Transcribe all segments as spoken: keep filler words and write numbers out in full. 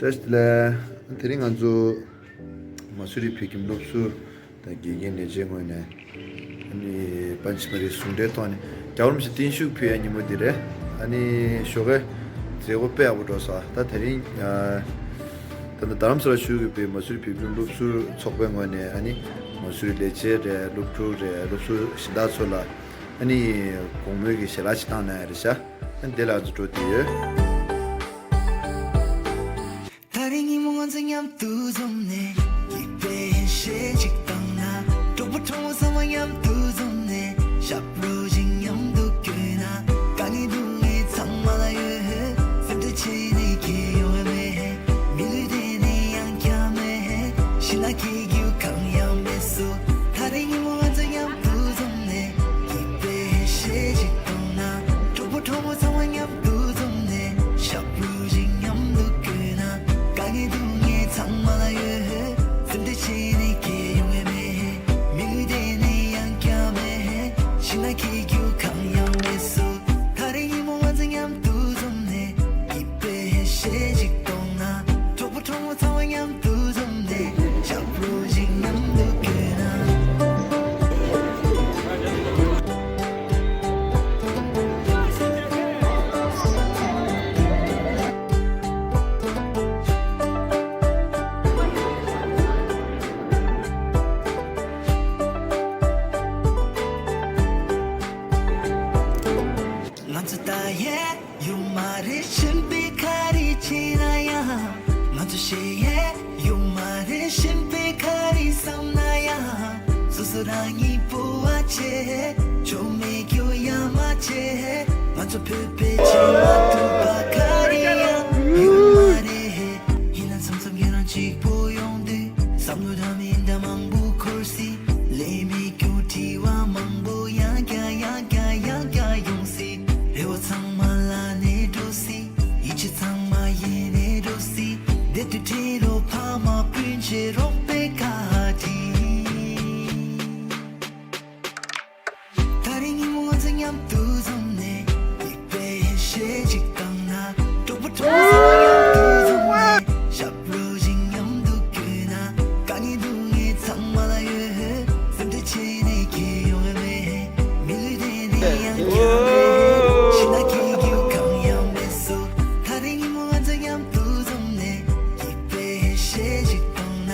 བཀྲ་ཤིས་བདེ་ལེགས། དེ་རིང་ང་ཚོ་མ་སུ་རི་བོད་ཁྱིམ་སློབ་ཟུར་དང་དགེ་རྒན་ལས་བྱེད་ངོས་ནས་ཨ་ནི་པཎ་ཆེན་པ་རི་ཟུང་འབྲེལ་ཐོག་ནས་རྒྱལ་བ་རིན་པོ་ཆེ་བརྟན་བཞུགས་ཕུལ་ཡ་ཉིན་མོ་འདི་རེད། ཨ་ནི་ཞོགས་ཀའི་མཛད་སྒོ་དཔེ་ཡག་པོ་འགྲོ་སོང་། ད་དེ་རིང་ཨ་ད་ལྟ་རྡ་རམ་ས་ལར་བཞུགས་ཡོད་པའི་མ་སུ་རི་བོད་ཁྱིམ་སློབ་ཟུར་ཚོགས་པའི་ངོས་ནས་ཨ་ནི་མ་སུ་རི་ལས་བྱེད་རེད། སློབ་ཕྲུག་རེད། སློབ་ཟུར་གཞན་དག་ཚོ་ལ་ཨ་ནི་དགོང་མོའི་གི་ཞལ་ལག་ཅིག་བཏང་གནང་ཡ་རེད་ཤག་ཨ་ནི་དེ་ལ་ང་ཚོ་འགྲོ་བསྡད་ཡོད། ད་རེས་ཉིན་མོ་ང་ཚོ་མཉམ་དུ་འཛོམས་ནས། ཡིད་དཔེ་ཞེ་གཅིག་བཏང་ན། གྲོགས་པོ་གྲོགས་མོ་ཚང་མ་མཉམ་དུ་འཛོམས་ནས། ཞབས་བྲོ་ཞིག་མཉམ་དུ་བརྐོས་ན། དཀའ་ངལ་སྡུག་བསྔལ་ཚང་མ་ལ་ཡོད། སེམས་ཁྲལ་བྱས་ནས་ཁྱད་ཡོང་བ་མེད། མི་ལུས་དེ་ནི་ཡང་བསྐྱར་མེད། ཤི་ན་སྐྱེ་རྒྱུ་གང་ཡང་མེད་སོ། ད་རེས་ཉིན་མོ་ང་ཚོ་མཉམ་དུ་འཛོམས་ནས། ཡིད་དཔེ་ཞེ་གཅིག་བཏང་ན། གྲོགས་པོ་གྲོགས་མོ་ཚང་མ་མཉམ་དུ་འཛོམས་ནས། ཞབས་བྲོ་ཞིག་མཉམ་དུ་བརྐོས་ན། དཀའ་ངལ་སྡུག་བསྔལ་ཚང་མ་ལ་ཡོད། སེམས་ཁྲལ་བྱས་ནས་ཁྱད་ཡོང་བ་མེད། མི་ལུས་དེ་ནི་ཡང་བསྐྱར་མེད། ཤི་ན་སྐྱེ་རྒྱུ་གང་ཡང་མེད་སོ། ད་རེས་ཉིན་མོ་ང་ཚོ་མཉམ་དུ་འཛོམས་ནས། ཡིད་དཔེ་ཞེ་གཅིག་གཏོང་ན། གྲོགས་པོ་གྲོགས་མོ་ཚང་མ་མཉམ་དུ་འཛོམས་ནས། ཞབས་བྲོ་ཞིག་མཉམ་དུ་བརྐོས་ན། ང་ཚོ་ད་ཡས་ཡོད་མ་རེད། གཞན་པས་ག་རེ་བྱས་ན་ཡང་། ང་ཚོ་ཞེ་ཡས་ཡོད་མ་རེད། གཞན་པས་ག་རེ་བསམ་ན་ཡང་། སོ་སོ་རང་ཉིད་སྤོབས་པ་བྱེད། ཆོ་མེད་རྒྱུ་ཡ་མ་བྱེད། ང་ཚོ་བོད་པའི་བྱེད་མ་ཐུབ་པ་ག་རེ་ཡང་ཡོད་མ་རེད། ཡིན་ན་མཚམས་མཚམས་ཁྱེད་རང་གཅིག་པོ་ཡོང་དུས། བསམ་བློ་འདྲ་མིན་འདྲ་མང་པོ་འཁོར་སྲིད། ལས་མེད་རྒྱུ་དྲི་བ་མང་པོ་ཡང་བསྐྱར་ཡང་བསྐྱར་ཡང་བསྐྱར་ཡོང་སྲིད། རེ་བ་ཚང་མ་ལ་ནས་འགྲོ་སྲིད། ཡིད་ཆེས་ཚང་མ་ཡེ་ནས་འགྲོ་སྲིད། བདེ་སྡུག་འཕྲད་རོགས། ཕ་མ་སྤུན་མཆེད་རོགས་པའི་བཀའ་དྲིན། ད་རེས་ཉིན་མོ་ང་ཚོ་མཉམ་དུ་འཛོམས་ནས། ཡིད་དཔེ་ཞེ་གཅིག་བཏང་ན། གྲོགས་པོ་གྲོགས་མོ་ཚང་མ་མཉམ་དུ་འཛོམས་ནས། ཞབས་བྲོ་ཞིག་མཉམ་དུ་བརྐོས་ན། དཀའ་ངལ་སྡུག་བསྔལ་ཚང་མ་ལ་ཡོད། སེམས་ཁྲལ་བྱས་ནས་ཁྱད་ཡོང་བ་མེད། མི་ལུས་དེ་ནི་ཡང་བསྐྱར་མེད། ཤི་ན་སྐྱེ་རྒྱུ་གང་ཡང་མེད་སོ། ད་རེས་ཉིན་མོ་ང་ཚོ་མཉམ་དུ་འཛོམས་ནས། ཡིད་དཔེ་ཞེ་གཅིག་བཏང་ན།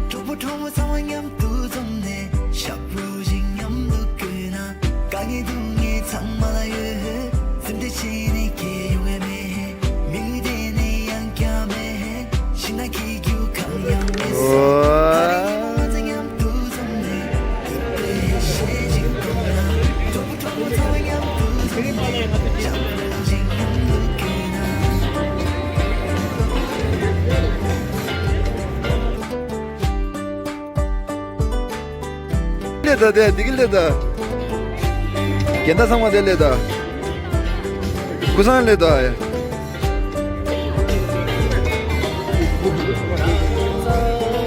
གྲོགས་པོ་གྲོགས་མོ་ཚང་མ་མཉམ་དུ་འཛོམས་ནས། ཞབས་བྲོ་ཞིག་མཉམ་དུ་བརྐོས་ན། དཀའ་ངལ་སྡུག་བསྔལ་ཚང་མ་ལ་ཡོད། སེམས་ཁྲལ་བྱས་ནས་ཁྱད་ཡོང་བ་མེད། མི་ལུས་དེ་ནི་ཡང་བསྐྱར་མེད། ཤི་ན་སྐྱེ་རྒྱུ་གང་ཡང་མེད་སོ། ད་རེས་ཉིན་མོ་ང་ཚོ་མཉམ་དུ་འཛོམས་ནས། ཡིད་དཔེ་ཞེ་གཅིག་བཏང་ན། གྲོགས་པོ་གྲོགས་མོ་ཚང་མ་མཉམ་དུ་འཛོམས་ནས། ཞབས་བྲོ་ཞིག་མཉམ་དུ་བརྐོས་ན། སླེབས་དང་དེ་འདི་གི་སླེབས་དང་། རྒན་ད་ཚང་མ་དེ་སླེབས་དང་། ཀུ་སང་སླེབས་དང་།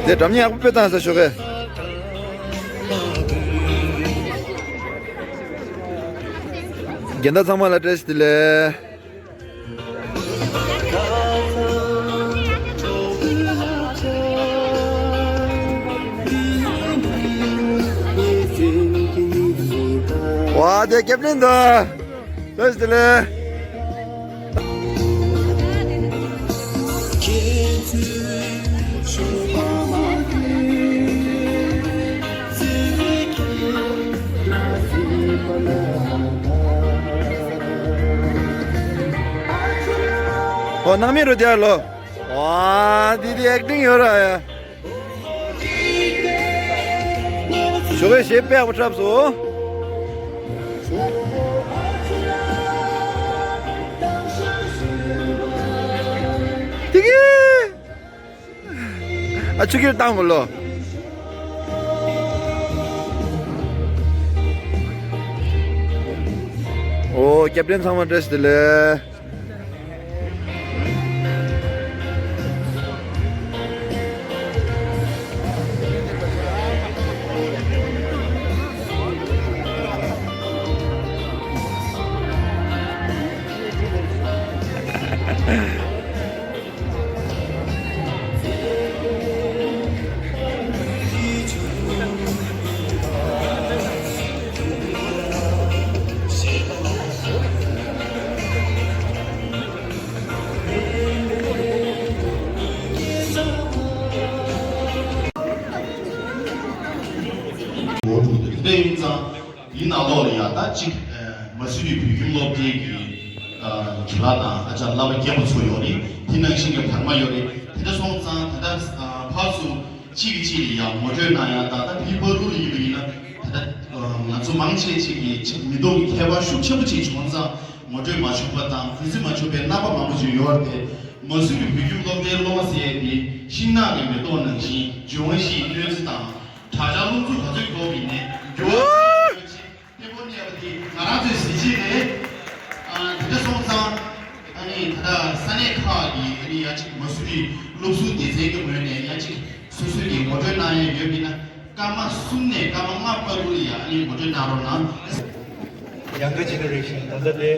དེ་འགྲམ་ཉག་པོ་དཔེ་བཏང་ས་ཞོགས་གས། རྒན་ད་ཚང་མ་ལ་བཀྲ་ཤིས་བདེ་ལེགས། ཝ་དེ་ཀེབ་ལིན་དང་། བཀྲ་ཤིས་བདེ་ལེགས། ཨོ་ནང་མི་རུ་དེ་ལོ། ཝ་དེ་དེ་ཨེག་ཊིང་ཡོད་ར་ཡ། ཞོགས་པའི་གཞས་དཔེ་ཡག་པོ་འཁྲབ་སོང་། ཏི་གི། ཨ་ཆུ་ཁྱེར་བཏང་དགོས་ལོ། ཨོ་ཀེབ་ཊན་ཚང་མ་བཀྲ་ཤིས་བདེ་ལེགས། ཡིན་ཙང་། འདིའི་ནང་ལོགས་ལ་ཡང་ད་གཅིག་ཨ་མ་སུ་རི་བོད་ཁྱིམ་སློབ་གྲྭའི་གི་ཨ་དྲིན་ལག་དང་ཨ་ཅག་བླ་མ་རྒན་པ་ཚོ་ཡོད་རེད། དེ་ནང་བཞིན་གྱི་བར་མ་ཡོད་རེད། དེ་འདྲ་སོང་ཙང་ད་ལྟ་ཨ་ཕར་ཚུར་གཅིག་གིས་གཅིག་ལ་ཡང་ངོ་སྤྲོད་གནང་ཡ་དང་། ད་ཕི་ཕ་རུ་ལ་ཡིན་པ་ཡིན་ན་ད་ལྟ་ཨ་ང་ཚོ་མང་ཆེ་ཅིག་གིས་ཅིག་མི་ཐོག་གི་ཁྱད་པར་ཤུགས་ཆེན་པོ་ཅིག་བྱུང་ཙང་ངོ་སྤྲོད་མ་བྱུང་པ་དང་གུས་བརྩི་མ་བྱུང་པའི་རྣམ་པ་མང་པོ་ཅིག་ཡོད་རེད་དེ། མ་སུ་རི་བོད་ཁྱིམ་སློབ་གྲྭའི་སློབ་མ་ཟེར་ཡས་དེ་ཤིང་ནགས་ཀྱི་མེ་ཏོག་ནང་བཞིན་འབྱུང་བཞིའི་གནོད་འཚེ་དང་། དྲག་ཆར་རླུང་འཚུབ་ག་ཚོད་ཁྱེར་ཡིན་ནའི་འགྱུར་བ་ཡོད་ཅེས་གཏན་པོ་གནས་པ་དེ་ང་རང་ཚོའི་གཟི་བརྗིད་རེད། ཨ་དེ་འདྲ་སོང་ཙང་ཨ་ནི་ད་ལྟ་ས་གནས་ཁག་གི་ཨ་ནི་ཡ་གཅིག་མ་སུ་རི་སློབ་ཟུར་སྡེ་ཚན་གྱི་ངོས་ནས་ཡ་གཅིག་སོ་སོའི་གི་ངོ་སྤྲོད་གནང་ཡས་ཡོད་མིན་ན་སྐར་མ་གསུམ་ནས་སྐར་མ་ལྔ་བར་དུ་ལ་ཡ་ཨ་ནི་ངོ་སྤྲོད་གནང་རོགས་གནང་། Younger generation ད་ལྟ་དེ་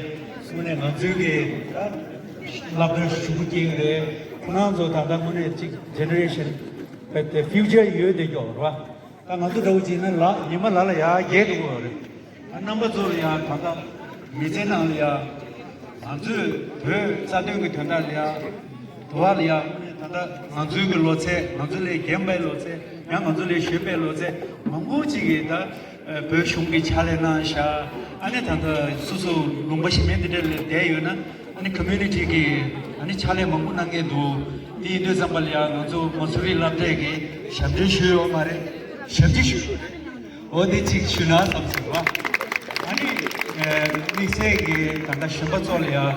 དངོས་གནས་ང་ཚོའི་གི་ད་བསླབ་སྟོན་ཞུ་གི་ཡིན་རེད། ཁོ་རང་ཚོ་ད་ལྟ་དངོས་གནས་གཅིག་generation བས་དེ་future ཡོད་དེ་ཀྱོག་རེད་བ། ད་ང་ཚོ་འདྲ་བོ་ཅིག་ཡིན་ན་ལ་ཉི་མ་ལ་ལ་ཡར་རྒྱས་འགྲོ་གི་ཡོད་རེད། ད་རྣམ་པ་ཚོ་ལ་ཡང་ད་ལྟ་མི་ཚེ་ནང་ལ་ཡང་ང་ཚོས་བོད་རྩ་དོན་གྱི་དོན་དག་ལ་ཡང་དུ་བ་ལ་ཡང་ད་ལྟ་ང་ཚོའི་གི་ལོ་ཚད། ང་ཚོ་ལས་རྒན་པའི་ལོ་ཚད། ཡང་ང་ཚོ་ལས་གཞོན་པའི་ལོ་ཚད་མང་པོ་ཅིག་གིས་ད་བོད་གཞུང་གི་ཕྱག་ལས་གནང་བཞག་ཨ་ནི་ད་ལྟ་སོ་སོ་ལུང་པ་གཞན་མའི་འདི་འདྲ་ལ་བསྡད་ཡོད་ན། ཨ་ནི་community གི་ཨ་ནི་ཕྱག་ལས་མང་པོ་གནང་མཁན་འདུག་དེ་ཡིན་དུས་ཙམ་པ་ལ་ཡང་ང་ཚོ་མ་སུ་རི་སློབ་གྲྭས་ཀྱི་ཞབས་འདྲེན་ཞུས་ཡོད་མ་རེད། ཞབས་ཕྱི་ཞུས་ཡོད་རེད། འོ་དེ་གཅིག་ཞུས་ན་བསམ་སོང་བ། ཨ་ནི་དམིགས་བསལ་གྱི་ད་ལྟ་གཞོན་པ་ཚོ་ལ་ཡང་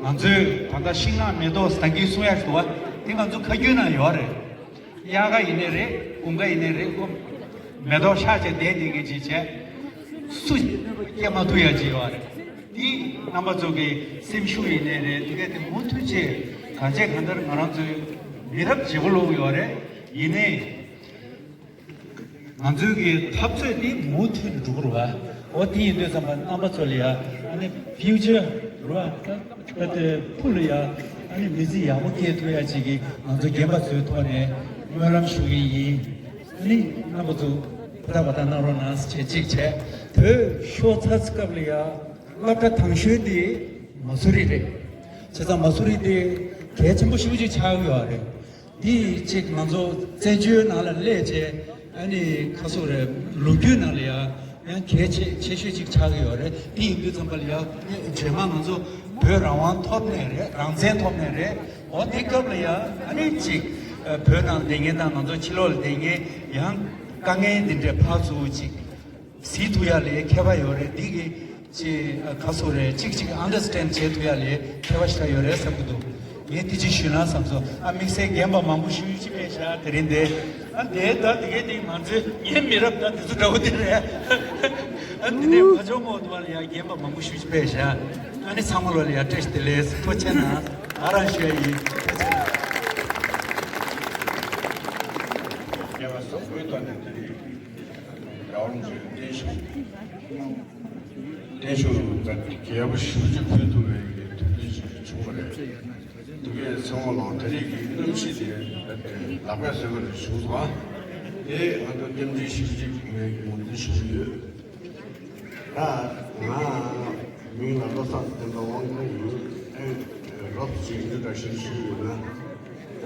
ང་ཚོས་ད་ལྟ་ཤིང་ནགས་མེ་ཏོག་ཟ་གི་གསུང་ཡག་འདུག་བ། དེ་ང་ཚོ་ཁ་རྒྱུན་ན་ཡོད་རེད། དབྱར་ཁ་ཡིན་ནའི་རེད། དགུན་ཁ་ཡིན་ནའི་རེད། ཁོ་མེ་ཏོག་ཤར་བྱས་བསྡད་བསྡད་མཁན་ཅིག་བྱས། སུ་སྐྱེ་མ་ཐུབ་ཡ་ཅིག་ཡོད་རེད། འདི་རྣམ་པ་ཚོ་གི་སེམས་ཤུགས་ཡིན་ནའི་རེད། དེ་གས་དེ་མུ་མཐུད་བྱས་གང་བྱས་གང་ལྟར་ང་རང་ཚོའི་མི་རབས་བརྗེ་པོ་སློབ་ཡོད་རེད། ཡིན་ནའི་ང་ཚོའི་གི་འཐབ་རྩོད་འདི་མུ་མཐུད་ནས་འགྲོ་གི་རེད་བ། འོ་དེ་ཡིན་དུས་ཙམ་པ་རྣམ་པ་ཚོ་ལ་ཡ་ཨ་ནི་future རེད་བ། ད་ལྟ་ཕུ་ལ་ཡ་ཨ་ནི་མི་ཚེ་ཡག་པོ་སྐྱེལ་ཐུབ་ཡ་ཅིག་གི་ང་ཚོ་རྒན་པ་ཚོའི་ཐོག་ནས་སྨོན་ལམ་ཞུ་གི་ཡིན། ཨ་ནི་རྣམ་པ་ཚོ་ཕུ་ཐག་པ་ཐག་གནང་རོགས་གནང་ཟེར་བྱས་གཅིག་བྱས། བོད་ཤོག་ཚ་སྐབས་ལ་ཡ་སློབ་གྲྭ་དང་ཤོས་འདི་མ་སུ་རི་རེད། བྱས་ཙང་མ་སུ་རི་འདི་གལ་ཆེན་པོ་ཞེ་པོ་ཅིག་ཆགས་ཀྱི་ཡོད་རེད། འདི་གཅིག་ང་ཚོ་བཙན་བྱོལ་ནང་ལ་སླེབས་བྱས་ཨ་ནི་ཁ་སོ་རེ་ལོ་རྒྱུས་ནང་ལ་ཡ་ཡང་གལ་ཆེ་ཆེ་ཤོས་ཅིག་ཆགས་ཀྱི་ཡོད་རེད། དེ་ཡིན་དུས་ཙམ་པ་ལ་ཡ་རྗེས་མ་ང་ཚོ་བོད་རང་དབང་ཐོབ་ནས་རེད། རང་བཙན་ཐོབ་ནས་རེད། འོ་དེ་སྐབས་ལ་ཡ་ཨ་ནི་གཅིག་བོད་ནང་བསྡད་མཁན་དང་ང་ཚོ་ཕྱི་ལོགས་ལ་བསྡད་མཁན་ཡང་དཀའ་ངལ་འདི་འདྲའི་ཕར་ཚུར་གཅིག་གཟིགས་ཐུབ་ཡ་ལས་ཁྱད་པར་ཡོད་རེད། འདི་གི་ཅི་ཁ་སོ་རེ་གཅིག་གཅིག་understand བྱེད་ཐུབ་ཡ་ལས་ཁྱད་པར་ཞིག་ཡོད་རེད་བསམ་གྱི་འདུག་ངས་དེ་ཅིག་ཞུས་ན་བསམ་སོང་། ཨ་དམིགས་བསལ་རྒན་པ་མང་པོ་ཞུ་ཅི་མེད་ཤག་དེ་རིང་འདི་ཨ་འདི་ད་དེ་གའི་དེ་ང་ཚོའི་ངའི་མི་རབས་ད་དེ་ཚོ་འདྲ་བོ་དེ་རེད། ཨ་དེ་ནས་ཕ་ཇོ་མོ་དུ་བ་ལ་ཡ་རྒན་པ་མང་པོ་ཞུ་ཅི་མེད་ཤག་ཨ་ནི་ཚང་མ་ལོ་ལ་ཡ་བཀྲ་ཤིས་བདེ་ལེགས། ཐུགས་རྗེ་གནང་། ང་རང་ཞུ་ཡ་ཡིན། ཐུགས་རྗེ་གནང་། རྒྱལ་བ་སོགས་བོད་དོན་དེ་རིང་རྒྱལ་བ་རིན་པོ་ཆེ་བརྟན་བཞུགས། བརྟན་བཞུགས་གལ་པོ་ཞེ་པོ་ཅིག་ཕུལ་ཐུབ་པའི་གི་ཐུགས་འདུན་ཞིག་བྱུང་བ་རེད། དེ་གའི་ཚང་མ་ལ་དེ་རིང་གི་གནམ་གཤིས་དེ་ལག་པས་བཟོས་པ་རེད་བྱུང་སོང་། དེ་ང་ཚོ་རྟེན་འབྲེལ་ཞེ་པོ་ཅིག་ངས་ངོས་འཛིན་ཞུ་གི་ཡོད། ད་ང་མིང་ལ་བློ་བཟང་བསྟན་པ་དབང་ཐང་ཡིན། ཨེ་རོབ་ཅིག་འདི་འདྲ་ཞིག་ཞུས་ཡོད་ན་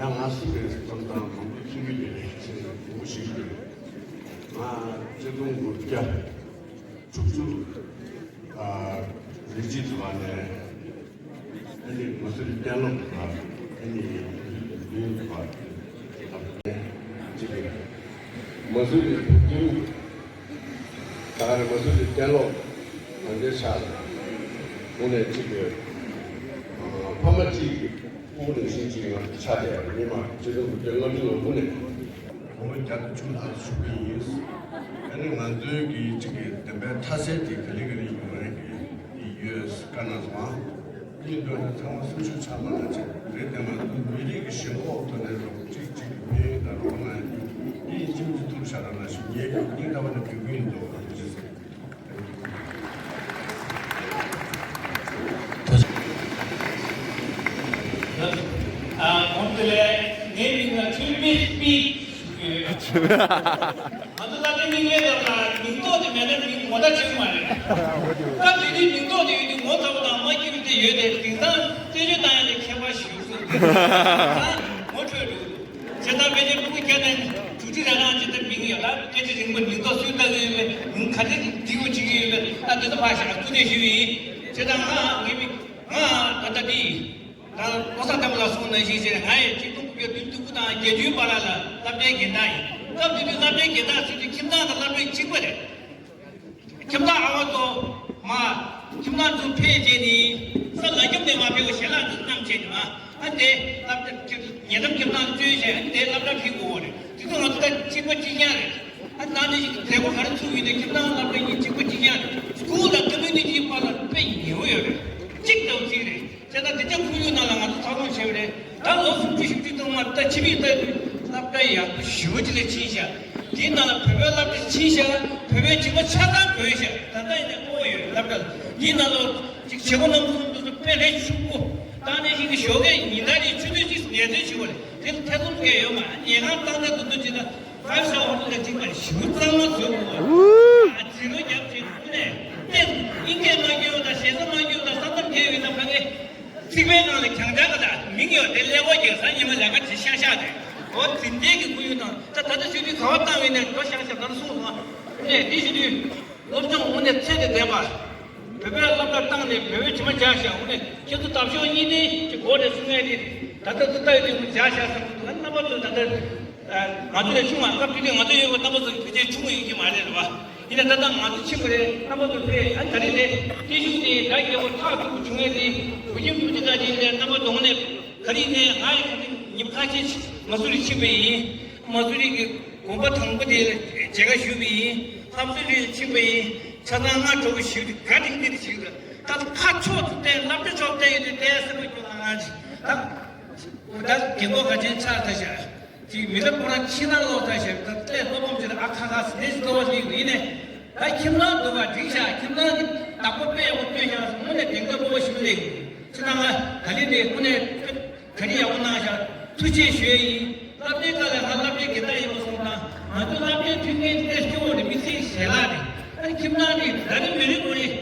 ཡང་ང་སུ་རེད་བསམ་སྟངས་མང་པོ་ཐོན་གྱི་ཡོད་རེད། ཅེས་ངོ་ཤེས་ཀྱི་ཡོད། ང་ཆིག་སྟོང་དགུ་བརྒྱ་དྲུག་ཅུ་ཨ་རེ་གཅིག་ཙམ་པ་ནས་ཨ་ནི་མ་སུ་རི་གཏན་སློབ་ལ་ཨ་ནི་ལུས་པ་ཅིག་མ་སུ་རི་བུ་ཁྱིམ་ད་རེ་མ་སུ་རི་གཏན་སློབ་ང་ཚོའི་ཕྱག་ལ་དངོས་གནས་གཅིག་གི་ཕ་མ་གཅིག་གི་སྤུ་གུ་ནང་བཞིན་གཅིག་ང་ཚོ་ཆགས་བསྡད་པ་རེད། སྔོན་མ་ཆིག་སྟོང་དགུ་བརྒྱ་ལྔ་བཅུ་ང་དགུ་ནས་ལོ་ངོ་བརྒྱ་དང་བཅུ་ལྷག་བཞུགས་ཀྱི་ཡིན། ཨ་ནི་ང་ཚོའི་གི་གཅིག་གི་བདེན་པའི་མཐའ་གསལ་དེ་ག་ལེ་ག་ལེ་ཡོང་རེད་གི་ཡོད་བཀའ་གནང་སོང་ཨ། ཡིན་འདོད་ན་ཚང་མ་སེམས་ཤུགས་ཆག་མ་གནང་བྱས་རེད། དེ་མ་གཏོགས་མི་རིགས་ཀྱི་ཞེན་ཁོག་ཐོག་ནས་རོགས་གཅིག་གཅིག་གི་ཕན་ཡོན་དང་རོགས་གནང་ཡིན་འདི་ཡིན་ཁྱིམ་གྱི་ཐུགས་ཤ་ར་ན་ཞུ་ངའི་རྒྱུ་སྙིང་ཐག་པ་ནས་འབོད་སྐུལ་ཡིན་འདུག་ཨ་གོང་དུ་ལས་ངའི་མིང་ལ་ཐུ་མི་སྤི་ཞུ་གི་ཡོད། ང་ཚོ་ལ་དེ་མིང་མེད་དམ་ལ་མིང་ཐོག་དེ་མེད་ན་མིང་ངོ་ཐག་ཆོད་མ་རེད། སྐབས་དེ་དུས་མིང་ཐོག་དེ་ཡོད་དུས་ངོ་ཚ་པོ་དང་མ་སྐྱིད་པོ་དེ་ཡོད་དེ་དེང་སང་རྩད་གཅོད་བཏང་ཡ་དེ་ཁྱད་པར་ཞིག་འདུག་ངོ་འཕྲོད་འདུག་ཇི་ལྟར་ཕལ་ཆེར་ཕྲུ་གུ་བརྒྱ་ནས་དྲུག་ཅུ་རེ་གང་ཇི་ལྟར་མི་ ཡོད་ལ་སྐད་ཆ་རིང་པོ་མིང་ཐོ་སུས་ལྟ་གི་ཡོད་པས་ལུང་ག་ཚོད་འདི་འོ་བྱེད་ཀྱི་ཡོད་པས་ད་འདི་ཚོ་ཕར་བཞག་ཐུགས་རྗེ་ཞུ་ཡིན། བྱས་ཙང་ང་ངེས་མི་ང་ད་ལྟ་འདི་ད་ལོ་གསར་ལྟ་བུ་ལ་སོང་ནང་བཞིན་བྱས་ང་ཡི་ཆིག་སྟོང་དགུ་བརྒྱ་བདུན་ཅུ་དོན་དགུ་དང་བརྒྱད་ཅུའི་བར་ལ་ལ་སློབ་གྲྭའི་འགན་བདག་ཡིན། སྐབས་དེ་དུས་སློབ་གྲྭའི་འགན་བདག་ཟེར་དུས་ཁྱིམ་ཚང་དང་སློབ་གྲྭའི་གཅིག་པ་རེད། ཁྱིམ་ཚང་ཨ་བ་ཚོ་མ་ཁྱིམ་ཚང་ཚོ་ཕེབས་རྗེས་ནི་ས་ལ་ཁྱིམ་ནས་མ་ཕེབས་པ་ཞལ་ལག་ཚོ་བསྣམས་བྱས་ནས་མ་ཨ་འདས་སློབ་གྲྭ་ཁྱིམ་ཉེ་འགྲམ་ཁྱིམ་ཚང་བཙོན་བྱས་ཨ་འདས་སློབ་གྲྭ་ཕེབས་དགོས་པ་རེད། དེ་ཚོ་ང་ཚོ་ད་གཅིག་པ་གཅིག་རྐྱང་རེད། ཨ་ནང་ནས་ཞིག་མཛད་སྒོ་ག་རེ་ཚུགས་ཡིན་ནའི་ཁྱིམ་ཚང་སློབ་གྲྭ་གཉིས་གཅིག་པ་གཅིག་རྐྱང་རེད། སྐུལ་དང་ཀ་མུ་ནི་ཊི་བར་ལ་དཔེ་ཉེ་བོ་ཡོད་རེད། གཅིག་ལྟ་བུ་གཅིག་རེད། བྱས་ཙང་དེ་ཚོ་ཁོར་ཡུག་ནང་ལ་ང་ཚོ་འཚར་ལོངས་བྱས་པ་རེད། ད་ལོ་སུམ་ཅུ་བཞི་བཅུ་ཐོག་མར་ད་ཕྱི་མིག་ལྟ་དུས་སློབ་གྲྭ་ཡག་པོ་ཞེ་པོ་ཅིག་ལ་ཕྱིན་ཤག་དེའི་ནང་ལ་བོད་པའི་སློབ་གྲྭ་ཕྱིན་ཤག་བོད་པའི་བྱིས་པ་ཆ་ཚང་བོད་ཤག་ད་ལྟ་ཡིན་ནའི་ཨོ་ཡོད་སློབ་གྲྭ་ལ། དེའི་ནང་ལ་ཅིག་བྱེད་སྒོ་གནང་ཚུལ་དེ་ཚོ་དཔེ་ལས་ཕྱུག་པོ། ད་ནས་ཤིག་གི་ཞོགས་ཀས་ཉིན་ལྟར་ནས་ཆུ་ཚོད་གཅིག་ངལ་རྩོལ་བྱེད་དགོས་རེད། དེ་ལ་ཐེ་ཚོམ་གང་ཡོད་མ་རེད། ཉལ་ཁང་བཏང་ཚད་དེ་ཚོ་ཅིག་ད། ཕའིབ་སི་ཊར་ཧོ་ཊེལ་ལ་གཅིག་པ་ཞེ་པོ་གཙང་མ་བཟོས་འདུག་བ། ཨ་ཛི་རོ་རྒྱབ་ཅིག་ཁུ་ནས་ཏན་དབྱིན་སྐད་མ་སྐྱོན་དང་ཞེ་ས་མ་སྐྱོན་དང་ས་མཚམས་བརྒལ་བའི་ནང་ཕ་གི་ཚིག་པའི་ནང་ལ་གྱང་ཆག་ག་ད་མིང་ཡོད་དེ་ཀླད་ཀོར་རྒྱག་ས་ཉི་མ་ལས་ཀ་བྱེད་ཤག་ཤག་དེ་འོ་དེ་འདྲའི་གི་ཁོར་ཡུག་ནང་ད་ད་ལྟ་ཞུ་དུས་ག་བ་བཏང་བའི་ནས་འགྲོ་ཤག་ཤག་ད་ལྟ་གསུངས་སོང་བ། ཨ་ནས་འདི་ཞུ་དུས། སློབ་སྦྱོང་དངོས་གནས་ཚད་དང་ལྡན་པ། བོད་པའི་སློབ་གྲྭ་བཏང་ནས་བོད་པའི་དྲི་མ་འཇགས་ཤག་དངོས་གནས་ཁྱེད་ཚོ་འདབ་གཤོག་གཉིས་ལྡན་གྱི་སྒོ་རེད་གསུང་ངེས་རེད། ད་ལྟ་ཚོ་ལྟ་ཡོད་དུས་འཇགས་ཤག་བསམ་གྱི་འདུག་ཨ་རྣམ་པ་ཚོ་ད་ལྟ་ང་ཚོ་ལས་ཆུང་བ་སྐབས་དེ་དུས་ང་ཚོ་ཡོད་པ་རྣམ་པ་ཚོ་གི་ཕལ་ཆེར་ཆུང་བ་ཡིན་གྱི་མ་རེད་རེད་བ། ཡིན་ན་ད་ལྟ་ང་ཚོ་ཆེན་པོ་རེད། རྣམ་པ་ཚོ་ཕེ་ཨ་ད་རེས་རེད། སྐད་ཤུགས་དེ་ད་རྒྱལ་པོ་ཐག་ཐུག་པོ་བྱུང་ངེས་རེད། བུ་ཁྱིམ་ཐུག་ཅི་ད་ཅི་རེད། རྣམ་པ་ཚོ་དངོས་གནས་ག་རེ་ཡིན་ནའི་ང་ཡི་ཉིན་ཁ་ཤས་མ་སུ་རི་ཕྱིན་པ་ཡིན། མ་སུ་རི་གི་དགོན་པ་དང་པོ་དེ་ལ་མཇལ་ཁ་ཞུས་པ་ཡིན། ལྷ་མཚོ་རི་ལ་ཕྱིན་པ་ཡིན། ཆ་ཚང་སྔ་དྲོ་པོ་ཞིག་ག་དེང་དེ་ཞིག་ལ་ད་ཁ་ཕྱོགས་སུ་བལྟས་སློབ་གྲྭ་ཕྱོགས་བལྟས་ཡོད་དུས་བལྟས་སེམས་པ་སྐྱོ་ང་ཞིག་ད་ད་རྒན་གོག་ག་ཅན་ཆགས་ཚར་ཤག་ཅིག་མི་ལ་ཁོ་རང་ཕྱི་ནང་ལོག་ཚར་ཤག་ད་བལྟས་སློབ་སྦྱོང་བྱེད་ན་ཨ་ཁ་ཁ་སི་ནས་ཞིག་ལོག་ཞིག་ཡིན་ནས་ད་ཁྱིམ་ནང་འདུག་ག་འགྲིག་ཤག་ཁྱིམ་ནང་གི་བདག་པོ་དཔེ་ཡག་པོ་སྟོན་ཤག་དངོས་གནས་བདེན་པ་སྤོབས་པ་ཞིག་སླེབས་ཡོད། ཕྱི་ནང་ལ་ད་ལི་ནས་དངོས་གནས། ག་རེ་ཡག་པོ་གནང་ཤག་ཐུགས་རྗེ་ཆེ་ཞུ་ཡས་ཡིན། སློབ་གྲྭའི་སྐབས་ལ་ང་སློབ་གྲྭའི་འགན་བདག་ཡིན་པ་སོང་ཙང་ང་ཚོ་སློབ་གྲྭའི་མཐུན་རྐྱེན་དེ་སྐྱོ་བོ་རེད། མི་ཚེའི་ཞལ་ལག་རེད། ཨ་ནི་ཁྱིམ་ཚང་རེད། ད་རེས་མི་རེ་ངོ་རེ་ལྷ་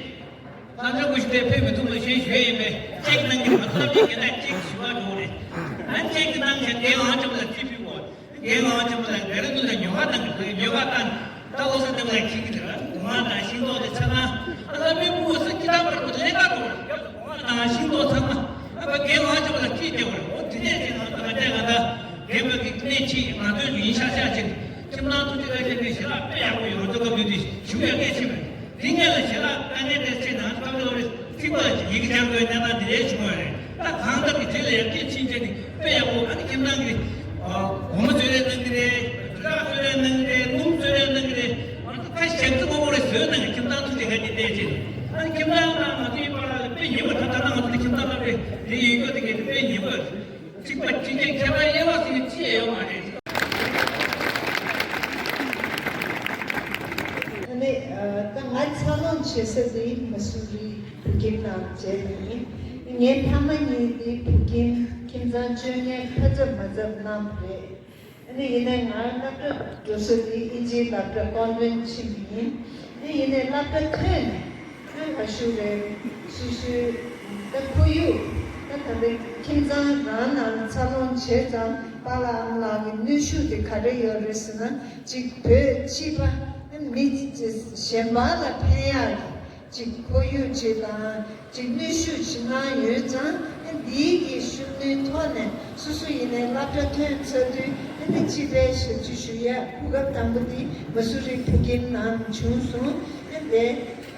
འདྲ་བོ་ཞིག་དེ་ཕེབས་མི་ཐུབ་ལ་ཞེས་ཞུ་ཡས་ཡིན་པས་ཅེག་གནང་གི་ང་ཚོ་སློབ་གྲྭའི་འགན་བདག་ཅེག་ཞུ་བ་འགྲོ་རེད། ཨ་ནི་ཅེག་གི་གནང་ཤག་དེ་ལའང་ཅམ་ལ་རྩིས་ཕུལ་དགོས། ངའི་ངག་ཆེན་པོ་ལ་ལྡེ་ར་ལྡུན་ལ་ཉོ་ག་བཏང་གི་ཉོ་ག་བཏང་། ད་ལོ་སར་འདེམས་ལ་ཁྱི་གི་དེ་ར་ངོ་མ་དང་ཤིང་ཏོག་དེ་ཆ་ཚང་ཨ་ལ་མི་སྐུ་ས་ཁྱི་དང་བར་དུ་ལས་ཀ་འགྲོ་ར། ངོ་མ་དང་ཤིང་ཏོག་ཚང་མ་ཨ་ཕ་ངའི་ངག་ཆེན་པོ་ལ་ཁྱི་སྟེར་བ་ར། འོ་དེ་ནས་ཅིག་ང་ཚོ་ང་ཚོའི་ང་ཚོ་རྒན་པོ་གི་གནས་ཆེ་ང་ཚོའི་ཡིན་ཤག་ཤག་ཅིག་ཁྱིམ་ནང་ཐུགས་རྗེ་བཀའ་དྲིན་ནས་ཞལ་ལག་དཔེ་ཡག་པོ་ཡོད། ང་ཚོ་སྐབས་དུས་དེ་ཞུ་ཡག་གལ་ཆེ་བ་རེད། དེ་ངས་ལ་ཞལ་ལག་དཀའ་ངལ་དེ་ཚེ་ནང་སྐབས་ལ་རེ་ཚིག་པ་ལ་ཡི་གེ་སྦྱང་དགོས་གནས་སྟངས་འདི་རེད་བྱུང་བ་རེད། ད་གང་ལྟར་གྱི་རྗེས་ལ་ཡར་རྒྱས་ཕྱིན་ཆད་ནི་དཔེ་ཡག་པོ། ཨ་ནི་ཁྱིམ་ཚང་གི་སྒོར་མོ་བཟོས་རེ་གནང་གི་རེད། སྦྲག་བཟོས་རེ་གནང་གི་རེད། སྣུམ་བཟོས་རེ་གནང་གི་རེད། ང་ཚོ་ཁ་ཞབས་ཏོག་མང་པོ་རེ་བཟོས་གནང་གི་ཁྱིམ་ཚང་ཐུགས་རྗེ་ཆེ་ཞུ་ཡས་ཡིན། ཨ་ནི་ཁྱིམ་ཚང་ནང་ང་ཚོ་ཡིན་པ་ལ་དཔེ་ཉེ་པོ། ད་ད་ལྟ་ང་ཚོ་ཁྱིམ་ཚང་ལ་དཔེ་དེ་ཡོད་སྐྱོ་དེ་གས་དེ་དཔེ་ཉེ་པོ། གཅིག་པ་གཅིག་རྐྱང་ཁྱད་པར་དབྱེ་བ་ཟེར་མཁན་ཅི་ཡང་ཡོད་མ་རེད། ཨ་ནི་ཨ་ད་ང་འཚར་ལོངས་བྱེད་ས་དེ་མ་སུ་རི་བོད་ཁྱིམ་ནང་མཇལ་བ་ཡིན། ངའི་ཕ་མ་གཉིས་དེ་བོད་ཁྱིམ་ཁྱིམ་ཚང་བཅོ་ལྔའི་ཕ་ཚབ་མ་ཚབ་གནང་བ་རེད། ཨ་ནི་ཡིན་ནའི་ང་སློབ་གྲྭ་འགྲོ་ས་དེ་དབྱིན་ཇིའི་སློབ་གྲྭ་ཀོན་ཝེན་ཕྱིན་པ་ཡིན། ཨ་ནི་ཡིན་ནའི་སློབ་གྲྭ་ཐོན་ནས། ཨ་ག་ཞུ་རེད། སོ་སོའི་ད་ཁོར་ཡུག་ད་ད་ལྟ་ཁྱིམ་ཚང་རང་ནང་འཚར་ལོངས་བྱས་ཙང་པཱ་ལགས་ཨ་མ་ལགས་ཀྱི་ནུས་ཤུགས་དེ་ག་རེ་ཡོད་རེད་ཟེར་ན། གཅིག་བོད་སྤྱི་པ་མི་གཞན་པ་ལ་ཕན་ཡག་གི་གཅིག་ཁོར་ཡུག་གཅིག་དང་གཅིག་ནུས་ཤུགས་གཅིག་གནང་ཡོད་ཙང་། ཨ་འདིའི་གི་ཤུགས་སྣོན་ཐོག་ནས་སོ་སོ་ཡིན་ནའི་སློབ་གྲྭ་ཐོན་ཚར་དུས་ཨ་ནི་སྤྱི་པའི་ཞབས་ཕྱི་ཞུ་ཡག་གོ་སྐབས་དང་པོ་དེ་མ་སུ་རི་བོད་ཁྱིམ་ནང་བྱུང་སོང་། ཨ་དེ།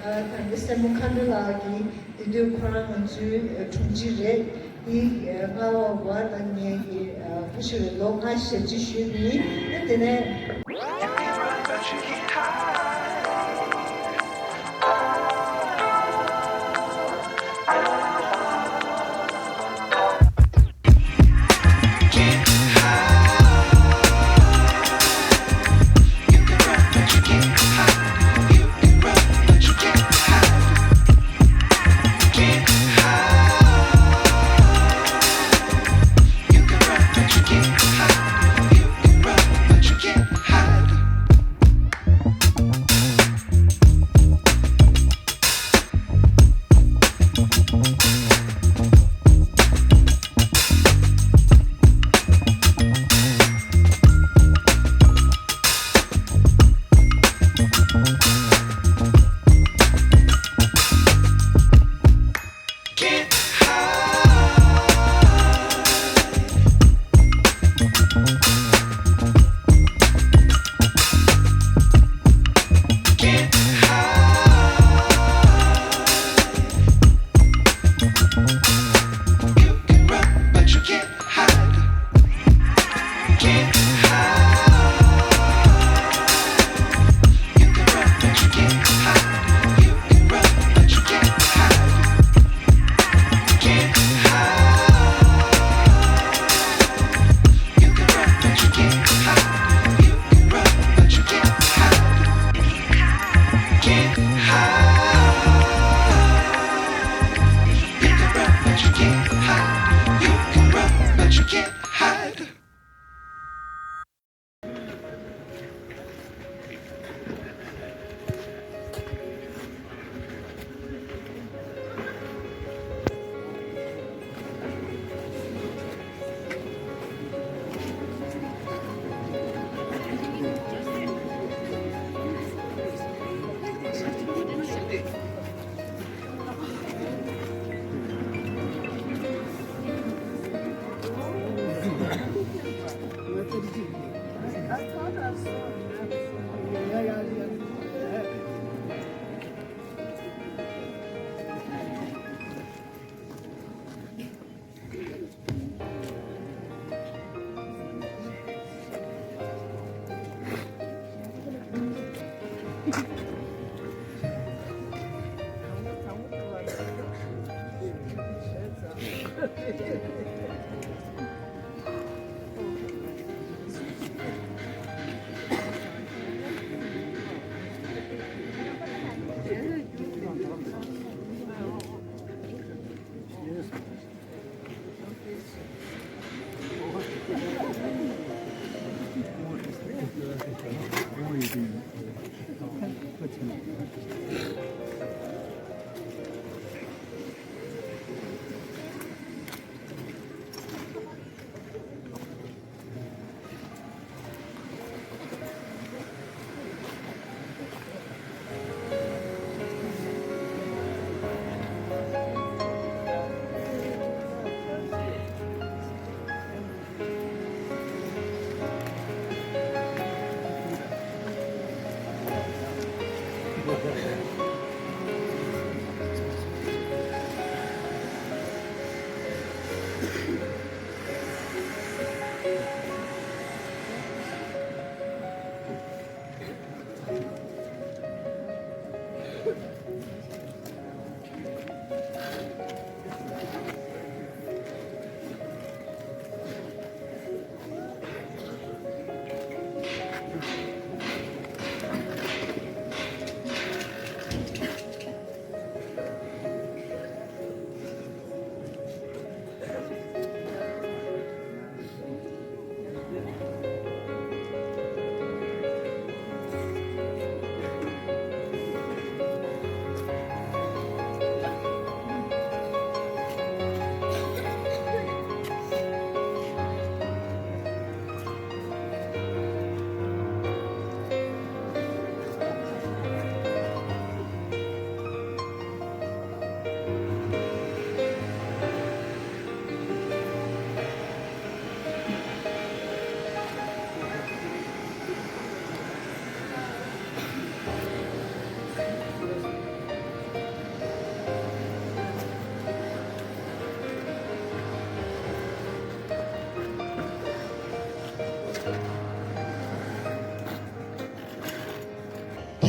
ཨ་ད་ནི་སྲས་མོ་མཁའ་འགྲོ་ལགས་ཀྱིས་དེ་དུས་ཁོ་རང་ང་ཚོའི་དྲུང་ཆེ་རེད། དེ་རྔ་བ་བ་དང་ངེད་ཀྱི་ཁ་ཤས་ལོ་ལྔ་ཞབས་ཕྱི་ཞུས་པ་ཡིན། ཨ་དེ་ནས། དེ་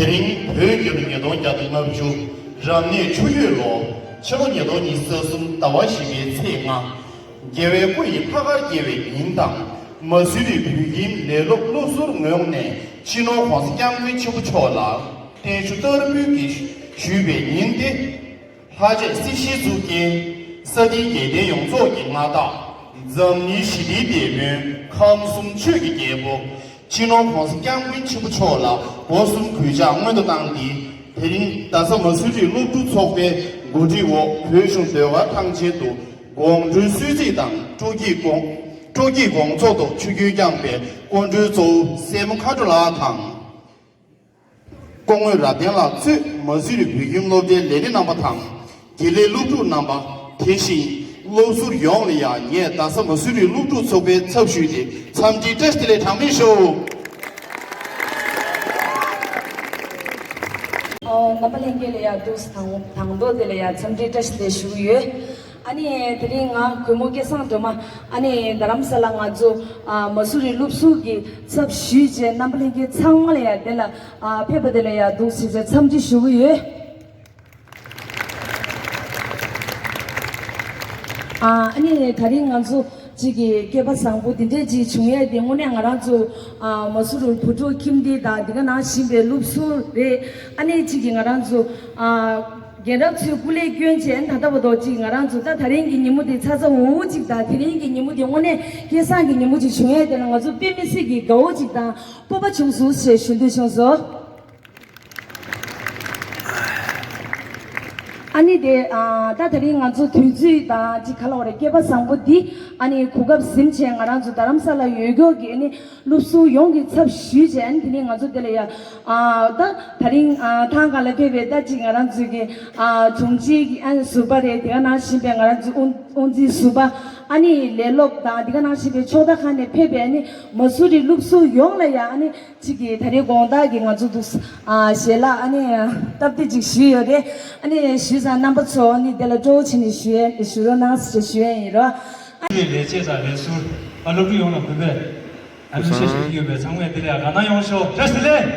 རིང་བོད་རྒྱལ་ལོ་ཉིས་སྟོང་བརྒྱ་དང་ལྔ་བཅུ། རབ་གནས་ཆུ་ཡོས་ལོ། ཕྱི་ལོ་ཉིས་སྟོང་ཉི་ཤུ་རྩ་གསུམ་ཟླ་བ་བཞི་པའི་ཚེས་ལྔ། རྒྱལ་བའི་སྐུ་ཡི་ལྷག་དཀར་དགྱེས་པའི་ཉིན་དང་། མ་སུ་རི་བོད་ཁྱིམ་ལས་སློབ་སློབ་ཟུར་ངོས་ནས་སྤྱི་ནོར་༸གོང་ས་༸སྐྱབས་མགོན་ཆེན་པོ་མཆོག་ལ་བརྟན་བཞུགས་བསྟར་འབུལ་གྱིས་ཞུས་པའི་ཉིན་ཏེ། ལྷ་རྗེ་སྲིད་ཞིའི་གཙུག་རྒྱན། ས་སྟེང་རྒྱལ་བསྟན་ཡོངས་རྫོགས་ཀྱི་མངའ་བདག་འཛམ་གླིང་ཞི་བདེའི་དེད་དཔོན། ཁམས་གསུམ་ཆོས་ཀྱི་རྒྱལ་པོ། སྤྱི་ནོར་༸གོང་ས་༸སྐྱབས་མགོན་ཆེན་པོ་མཆོག་ལ་སྒོ་གསུམ་གུས་ཕྱག་སྔོན་དུ་བཏང་སྟེ། དེ་རིང་རྡ་ས་མ་སུ་རི་སློབ་ཕྲུག་ཚོགས་པའི་གོ་སྒྲིག་འོག་བོད་གཞུང་ཟློས་གར་ཐང་ཆེན་དུ་དགོང་དྲོའི་གསོལ་ཚིགས་དང་སྤྲོ་སྐྱིད་དགོང་སྤྲོ་སྐྱིད་དགོང་ཚོགས་ཐོག་ཆིབས་བསྒྱུར་བསྐྱངས་པའི་སྐུ་མགྲོན་གཙོ་བོ་སྲས་མོ་མཁའ་འགྲོ་ལགས་དང་། སྐུ་ངོ་རབ་བརྟན་ལགས་གཙོས་མ་སུ་རི་བོད་ཁྱིམ་སློབ་གྲྭའི་ལས་སྡེ་རྣམ་པ་དང་། དགེ་ལས་སློབ་ཕྲུག་རྣམ་པ། དེ་བཞིན་སློབ་ཟུར་ཡོངས་ལ་ཡང་ངས་རྡ་ས་མ་སུ་རི་སློབ་ཕྲུག་ཚོགས་པའི་ཚབ་ཞུས་ཏེ་འཚམས་འདྲིའི་བཀྲ་ཤིས་བདེ་ལེགས་གྲངས་མེད་ཞུ། ཨོ། རྣམ་པ་ལྷན་རྒྱས་ལ་ཡང་འདུག་སེ་དང་དང་ཐོག་དེ་ལ་ཡང་འཚམས་འདྲིའི་བཀྲ་ཤིས་བདེ་ལེགས་ཞུ་གི་ཡོད། ཨ་ནི་དེ་རིང་ང་གུས་མོ་སྐལ་བཟང་སྒྲོལ་མ། ཨ་ནི་རྡ་རམ་ས་ལ་ང་ཚོ་ཨ་མ་སུ་རི་སློབ་ཟུར་གྱི་ཚབ་ཞུས་བྱས་རྣམ་པ་ལྷན་རྒྱས་ཚང་མ་ལ་ཡང་དེ་ལ་ཨ་ཕེབས་པ་དེ་ལ་ཡང་འདུག་སེ་བྱས་འཚམས་འདྲི་ཞུ་གི་ཡོད། ཨ་ཨ་ནི་དེ་རིང་ང་ཚོ་གཅིག་གི་སྐལ་པ་བཟང་པོ་འདི་འདྲས་ཅིག་བྱུང་ཡས་དེ་དངོས་གནས་ང་རང་ཚོ་ཨ་མ་སུ་རི་བུ་ཕྲུག་ཁྱིམ་སྡེ་དང་འདི་ག་ནང་བཞིན་པའི་སློབ་ཟུར་རེད། ཨ་ནི་གཅིག་གི་ང་རང་ཚོ་ཨ་རྒན་རབས་ཚོས་སྐུ་ལས་བསྐྱོན་བྱས་ད་ལྟ་བར་དུ་གཅིག་ང་རང་ཚོ་ད་དེ་རིང་གི་ཉིན་མོ་དེ་ཚ་ཚ་འུར་འུར་གཅིག་དང་དེ་རིང་གི་ཉིན་མོ་དེ་དངོས་གནས་སྐལ་བཟང་གི་ཉིན་མོ་ཅིག་བྱུང་ཡས་དེ་ལ་ང་ཚོ་དཔེ་མི་སྲིད་ཀྱི་དགའ་བོ་གཅིག་དང་སྤོབས་པ་བྱུང་སོང་ཞེས་ཞུ་འདོད་བྱུང་སོང་། ཨ་ནི་དེ་ཨ་ད་དེ་རིང་ང་ཚོ་དུས་ཚོད་དང་ཅིག་ག་ལ་བ་རེད། སྐལ་པ་བཟང་པོ་འདི་ཨ་ནི་གོ་སྐབས་ཟིན་བྱས་ང་རང་ཚོ་རྡ་རམ་ས་ལ་ཡོད་སྐྱོར་གྱི་ཨ་ནི་སློབ་ཟུར་ཡོངས་ཀྱི་ཚབ་ཞུས་བྱས་ཨ་ནི་དེ་ནས་ང་ཚོ་དེ་ལ་ཡ་ཨ་ད་དེ་རིང་ཨ་ཐང་ག་ལ་ཕེབས་པའི་ད་ཅིག་ང་རང་ཚོའི་གི་ཨ་དྲུང་ཆེ་གི་ཨ་ནི་ཟུར་པ་རེད། དེ་ག་ནང་བཞིན་པའི་ང་རང་ཚོའི་དབུ་དབུ་འཛིན་ཟུར་པ་ཨ་ནི་ལས་སློབ་དང་དེ་ག་ནང་བཞིན་པའི་ཕྱོགས་མཐའ་ཁག་ནས་ཕེབས་པའི་ཨ་ནི་མ་སུ་རི་སློབ་ཟུར་ཡོངས་ལ་ཡ་ཨ་ནི། གཅིག་གིས་ད་རེས་དགོང་དག་གི་ང་ཚོ་འདུག་ཨ་ཞལ་ལག་ཨ་ནི་སྟབས་བདེ་ཅིག་ཞུས་ཡོད་རེད། ཨ་ནི་ཞུས་ཙང་རྣམ་པ་ཚོ་ཨ་ནི་དེ་ལ་སྤྲོ་བོ་བྱས་ནས་ཞུ་ཡས་ཞུ་རོགས་གནང་ཞེས་ཞུ་ཡས་ཡིན་རོགས། ཨ་ནི་ལས་བྱེད་དང་ལས་ཟུར་ཨ་སློབ་ཕྲུག་ཡོངས་ལ་གུས་པས་ཨ་ནི་ཤེས་ཤེས་ཀྱི་ཡོད་པའི་ཚང་མས་དེ་ལ་དགའ་སྣང་ཡོང་ཤོག་བཀྲ་ཤིས་བདེ་ལེགས།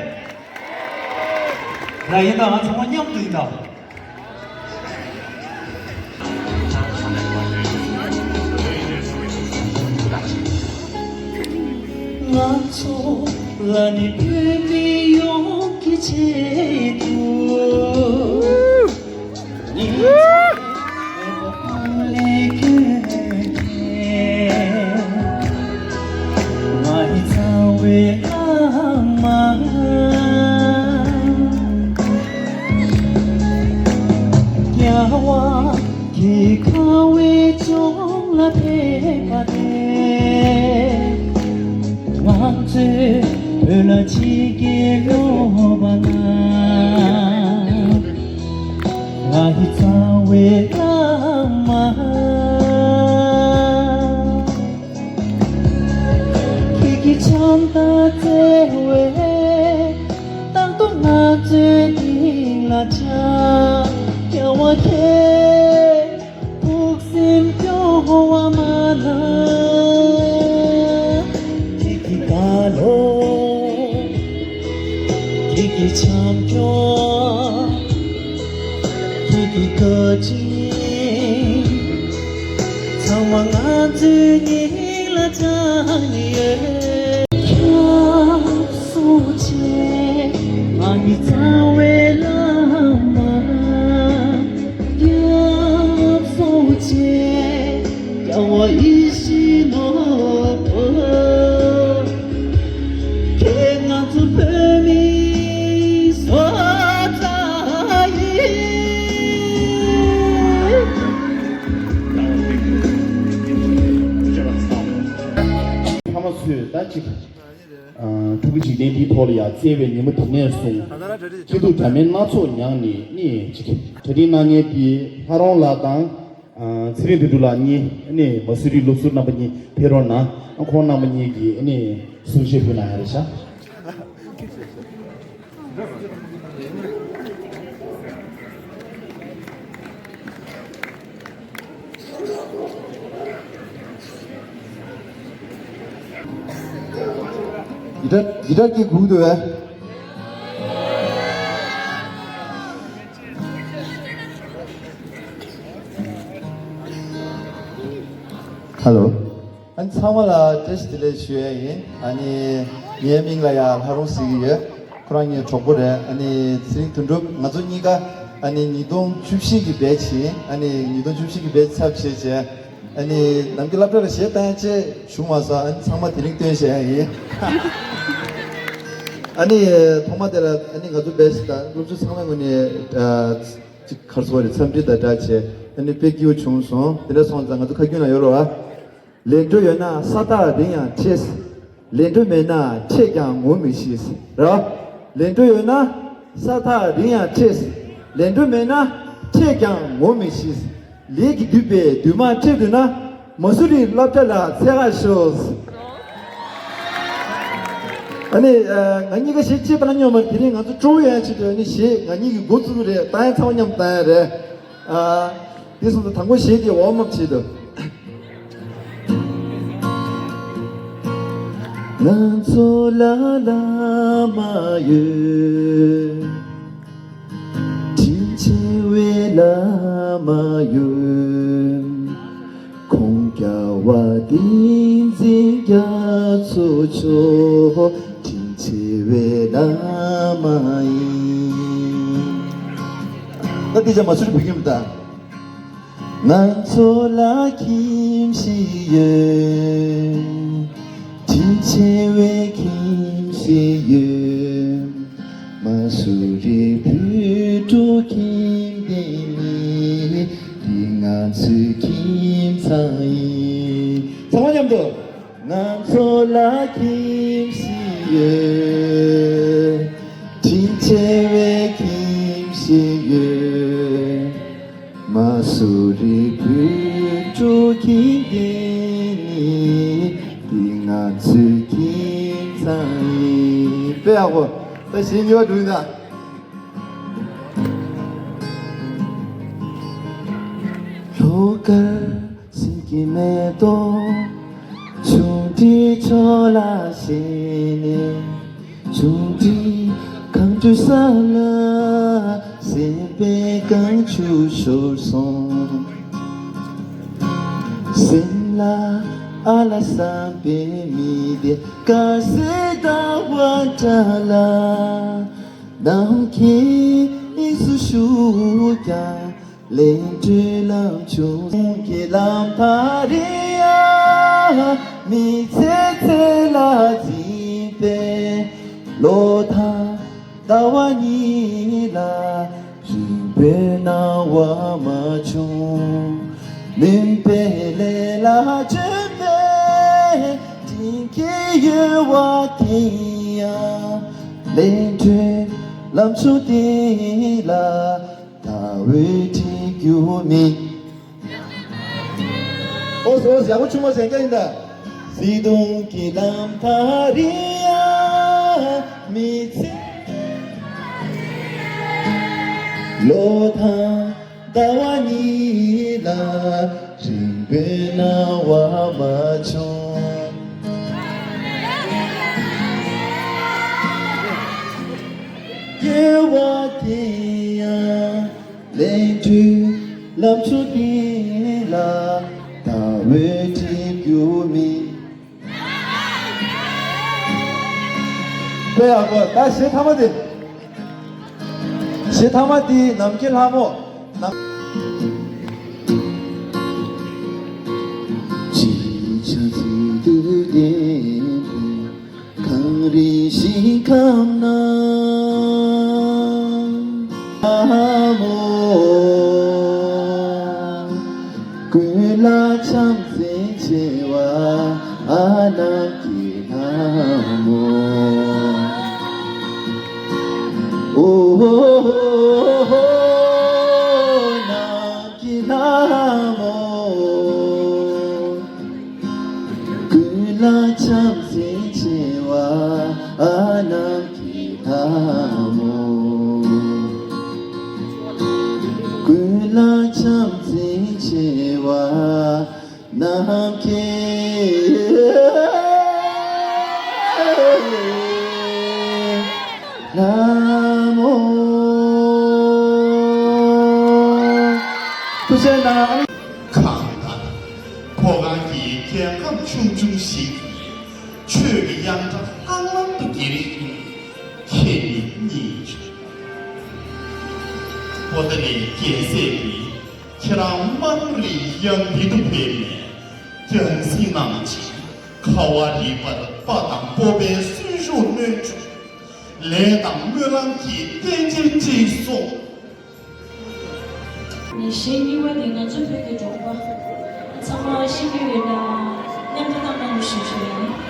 ལ་ཡིན་ད་ང་ཚང་མ་མཉམ་དུ་ཡིན་ད། ང་ཚོ་ལ་ནི་བོད་མི་ཡོངས་ཀྱི་ཆེད་དུ། ཉིན་མཚན་མེད་པར་ཕུང་ལས་སྐྱོན་ཅན། ང་ཡི་རྩ་བའི་ཨ་མ། ལྗོངས་ལ་ཕེབས་པ་དེ། ང་ཚོས་བོད་ལ་ཕྱི་རྒྱལ་ལོག་པ་ན། ང་ཡི་རྩ་བའི་བླ་མ། ཁྱེད་ཀྱི་བྱམས་དང་བརྩེ་བས། རྟག་ཏུ་ང་ཚོའི་སྙིང་ལ་ཆགས། རྒྱལ་བ་ཁྱེད་ཐུགས་སེམས་སྐྱོ་བ་མ་ལ། ཁྱེད་ཀྱི་བཀའ་སློབ། ཁྱེད་ཀྱི་བྱམས་སྐྱོང་། ཁྱེད་ཀྱི་བཀའ་དྲིན། ཚང་མ་ང་ཚོའི་སྙིང་ལ་བཅངས་ནས་ཡོད། སྐྱབས་སུ་མཆི། ང་ཡི་རྩ་བའི་བླ་མ། སྐྱབས་སུ་མཆི། རྒྱལ་བ་ཡིད་བཞིན་ནོར་བུ། ཁྱེད་ང་ཚོ་བོད་མིའི་སྲོག་རྩ་ཡིན། ཕ་མ་ཚོས་ད་ཅིག་ཨ། ཕྲུ་གུ་འཇིག་རྟེན་འདིའི་ཐོག་ལ་ཡང་བརྩེ་བའི་ཉིན་མོ་དེ་ནས་བཟུང་། སྐྱིད་སྡུག་འདྲ་མིན་སྣ་ཚོགས་མྱངས་ནས་ནི་ཅིག་གྲ་སྒྲིག་གནང་མཁན་དེ་ལྷ་རོང་ལགས་དང་། ཨ། ཚེ་རིང་དོན་གྲུབ་ལགས་གཉིས་ནི་མ་སུ་རི་སློབ་ཟུར་རྣམ་པ་གཉིས་ཕེབས་རོགས་གནང་། ཁོང་རྣམ་པ་གཉིས་ཀྱིས་ནི་གསུང་བཤད་ཕུལ་གནང་ཡ་རེད་ཤག་གི་ཊར་གི་ཊར་གྱིས་སྒུག་འདུག་བས། ཧེ་ལོ། ཨ་ནི་ཚང་མ་ལ་བཀྲ་ཤིས་བདེ་ལེགས་ཞུ་ཡ་ཡིན། ཨ་ནི་ངའི་མིང་ལ་ཡ་ལྷ་རུང་ཟེར་གྱི་ཡོད། ཁོ་རང་ངའི་གྲོགས་པོ་རེད། ཨ་ནི་ཚེ་རིང་དོན་གྲུབ་ང་ཚོ་གཉིས་ཀ་ཨ་ནི་ཉིས་སྟོང་བཅུ་བཞི་གི་བེ་ཆི་ཡིན། ཨ་ནི་ཉིས་སྟོང་བཅུ་བཞི་གི་བེ་ཆི་ཚབ་བྱས་བྱས། ཨ་ནི་ནམ་རྒྱུན་སློབ་གྲྭ་ལ་གཞས་བཏང་ཡ་བཅས་བྱུང་མ་སོང་། ཨ་ནི་ཚང་མ་དེ་རིང་སྟོན་བྱས་ཡ་ཡིན། ཨ་ནི་ཐོག་མ་དེ་ལ་ཨ་ནི་ང་ཚོ་བེ་ཆི་དང་སློབ་ཕྲུག་ཚང་མའི་ངོས་ནས་ཨ་ཅིག་ག་རེ་ཟེར་དགོས་རེད། འཚམས་འདྲི་དང་སྦྲགས་བྱས་ཨ་ནི་དཔེ་སྐྱིད་པོ་བྱུང་སོང་། དེ་འདྲ་སོང་ཙང་ང་ཚོ་ཁ་རྒྱུན་ལ་ཡོད་རེད་བ། ལས་འཕྲོ་ཡོད་ན་ས་ཐག་རིང་ཡང་འཕྲད། ལས་འཕྲོ་མེད་ན་འཕྲད་ཀྱང་ངོ་མི་ཤེས། རེད་བ། ལས་འཕྲོ་ཡོད་ན་ས་ཐག་རིང་ཡང་འཕྲད། ལས་འཕྲོ་མེད་ན་འཕྲད་ཀྱང་ངོ་མི་ཤེས། ལས་ཀྱིས་བསྡུས་པའི་འདུན་མ་འཕྲད་འདུག་ན། མ་སུ་རི་སློབ་གྲྭ་ལ་འཚོལ་ག་ཤོག་ཨ་ནི་ཨ། ང་གཉིས་ཀ་གཞས་གཅིག་བཏང་སྙོམས་མ། དེ་རིང་ང་ཚོ་སྤྲོ་པོ་ཡོང་ཡ་ཆེད་དུ་ཨ་ནི་གཞས་ང་གཉིས་ཀྱིས་འགོ་བཙུགས་རེད། བཏང་ཡ་ཚང་མ་མཉམ་བཏང་ཡ་རེད། ཨ། དེ་སོང་ཙང་དང་པོ་གཞས་དེ་ཝོམ་ཨབ་བྱེད་དུ། ང་ཚོ་ལ་བླ་མ་ཡོད། དྲིན་ཆེ་བའི་བླ་མ་ཡོད། ཁོང་རྒྱལ་བ་བསྟན་འཛིན་རྒྱ་མཚོ་མཆོག་དྲིན་ཆེ་བའི་བླ་མ་ཡིན། ད་དེ་ཅང་མ་སུ་རི་བུ་ཡིན་ད། ང་ཚོ་ལ་ཁྱིམ་ཞིག་ཡོད། དྲིན་ཆེ་བའི་ཁྱིམ་ཞིག་ཡོད། མ་སུ་རི་བོད་ཕྲུག་ཁྱིམ་སྡེ་ནི། འདི་ང་ཚོའི་ཁྱིམ་ཚང་ཡིན། ཚང་མ་མཉམ་དུ། ང་ཚོ་ལ་ཁྱིམ་ཞིག་ཡོད། དྲིན་ཆེ་བའི་ཁྱིམ་ཞིག་ཡོད། མ་སུ་རི་བོད་ཕྲུག་ཁྱིམ་སྡེ་ནི། འདི་ང་ཚོའི་ཁྱིམ་ཚང་ཡིན། དཔེ་ཡག་པོ། ད་གཞས་གཉིས་པ་འགྲོ་ཡིན་ད། ལྷོ་ཁར་སེམས་ཀྱི་མེ་ཏོག་ཆུང་འདྲིས་ཕྱོགས་ལ་ཞེན་ནས། ཆུང་འདྲིས་གངས་ཁྲོད་ས་ལ་སེམས་པའི་གངས་ཆུ་ཤོར་སོང་། སེམས་ལ་ཨ་ལ་བསམ་པའི་མི་དེ་དཀར་གསལ་ཟླ་བ་འདྲ་ལ། ནམ་མཁའི་དབྱིངས་སུ་ཞུགས་ཀྱང་། ལས་འཕྲོའི་ལམ་ཆུང་གི་ལམ་བར་རི་ཡ། མི་ཚེ་ཚེ་ལ་འཛིན་པའི་ལོ་དང་ཟླ་བ་གཉིས་ལ། རིང་པོའི་སྣང་བ་མ་བྱུང་། མུན་ པའི་ལས་ལ་བརྗོད་པའི་དྲིན་གྱིས་གཡོ་བ་དེ་ཡང་ལས་འཕྲོས་ལམ་ཕྱོགས་དེ་ལ་ད་འོད་འཕྲོས་རྒྱུ་མིན། ཨོ་སི་ཨོ་སི། ཡག་པོ་ཆུང་མ་ཟེར་མཁན་ཡིན་ད། བརྩེ་དུང་གི་ལམ་ཐག་རིང་ཡང་མི་ཚེ་ལོ་དང་ཟླ་བ་གཉིས་ལ་རིང་པོའི་སྣང་བ་མ་བྱུང་། སྐྱེ་བ་དེ་ཡང་ལས་འཕྲོས་ལམ་ཕྱོགས་དེ་ལ་ད་འོད་འཕྲོས་རྒྱུ་མིན། དཔེ་ཡག་པོ། ད་གཞས་མཐའ་མ་དེ། གཞས་མཐའ་མ་དེ་ནམ་མཁའི་ལྷ་མོ། ནམ། ཅི་བྱ་ཚིག་ཏུ་བདེན་པའི་གངས་རི་ཞིང་ཁམས་ན། ལྷ་མོ། ཀུན་ལ་བྱམས་བརྩེ་ཆེ་བ་ཨ་ནམ་མཁའི་ལྷ་མོ། ཨོ། ནམ་མཁའི་ལྷ་མོ། ཀུན་ལ་བྱམས་བརྩེ་ཆེ་བ་ཨ་ནམ་མཁའི་ལྷ་མོ། ཀུན་ལ་བྱམས་བརྩེ་ཆེ་བ་ནམ་མཁའི་ལྷ་མོ། ཐུགས་རྗེ་གནང་། ཁ་ཁ། ཁོ་རང་གི་རྒྱལ་ཁམས་ཆུང་ཆུང་ཞིག་གི་ཆོས་ཀྱི་དབྱངས་སྒྲ་ལྷང་ལྷང་དུ་གྱེར་བཞིན་ཁྱེད་ནི་གཉིད་བྱུང་། པོ་ཏ་ནས་རྒྱལ་སྲས་ཀྱིས་ཁྱེད་རང་དམངས་རིགས་ཡང་འདི་དུ་ཕེབས་ནས་རྒྱང་སྲིང་གནང་ཅིང་། ཁ་བ་རི་པར་དཔའ་དང་སྤོབས་པའི་གསོན་ཤུགས་སྣོན་བྱུང་། ལས་དང་སྨོན་ལམ་གྱི་རྟེན་ཅན་གཅིག་སོང་། ནས་གཞས་གཉིས་པ་དེ་ང་ཚོ་བོད་ཀྱི་འབྲོག་པ་ཚང་མ་ཤེས་ཀྱི་ཡོད་ན་མཉམ་དུ་བཏང་གནང་རོགས་ཞུ་ཞུ་ཡིན།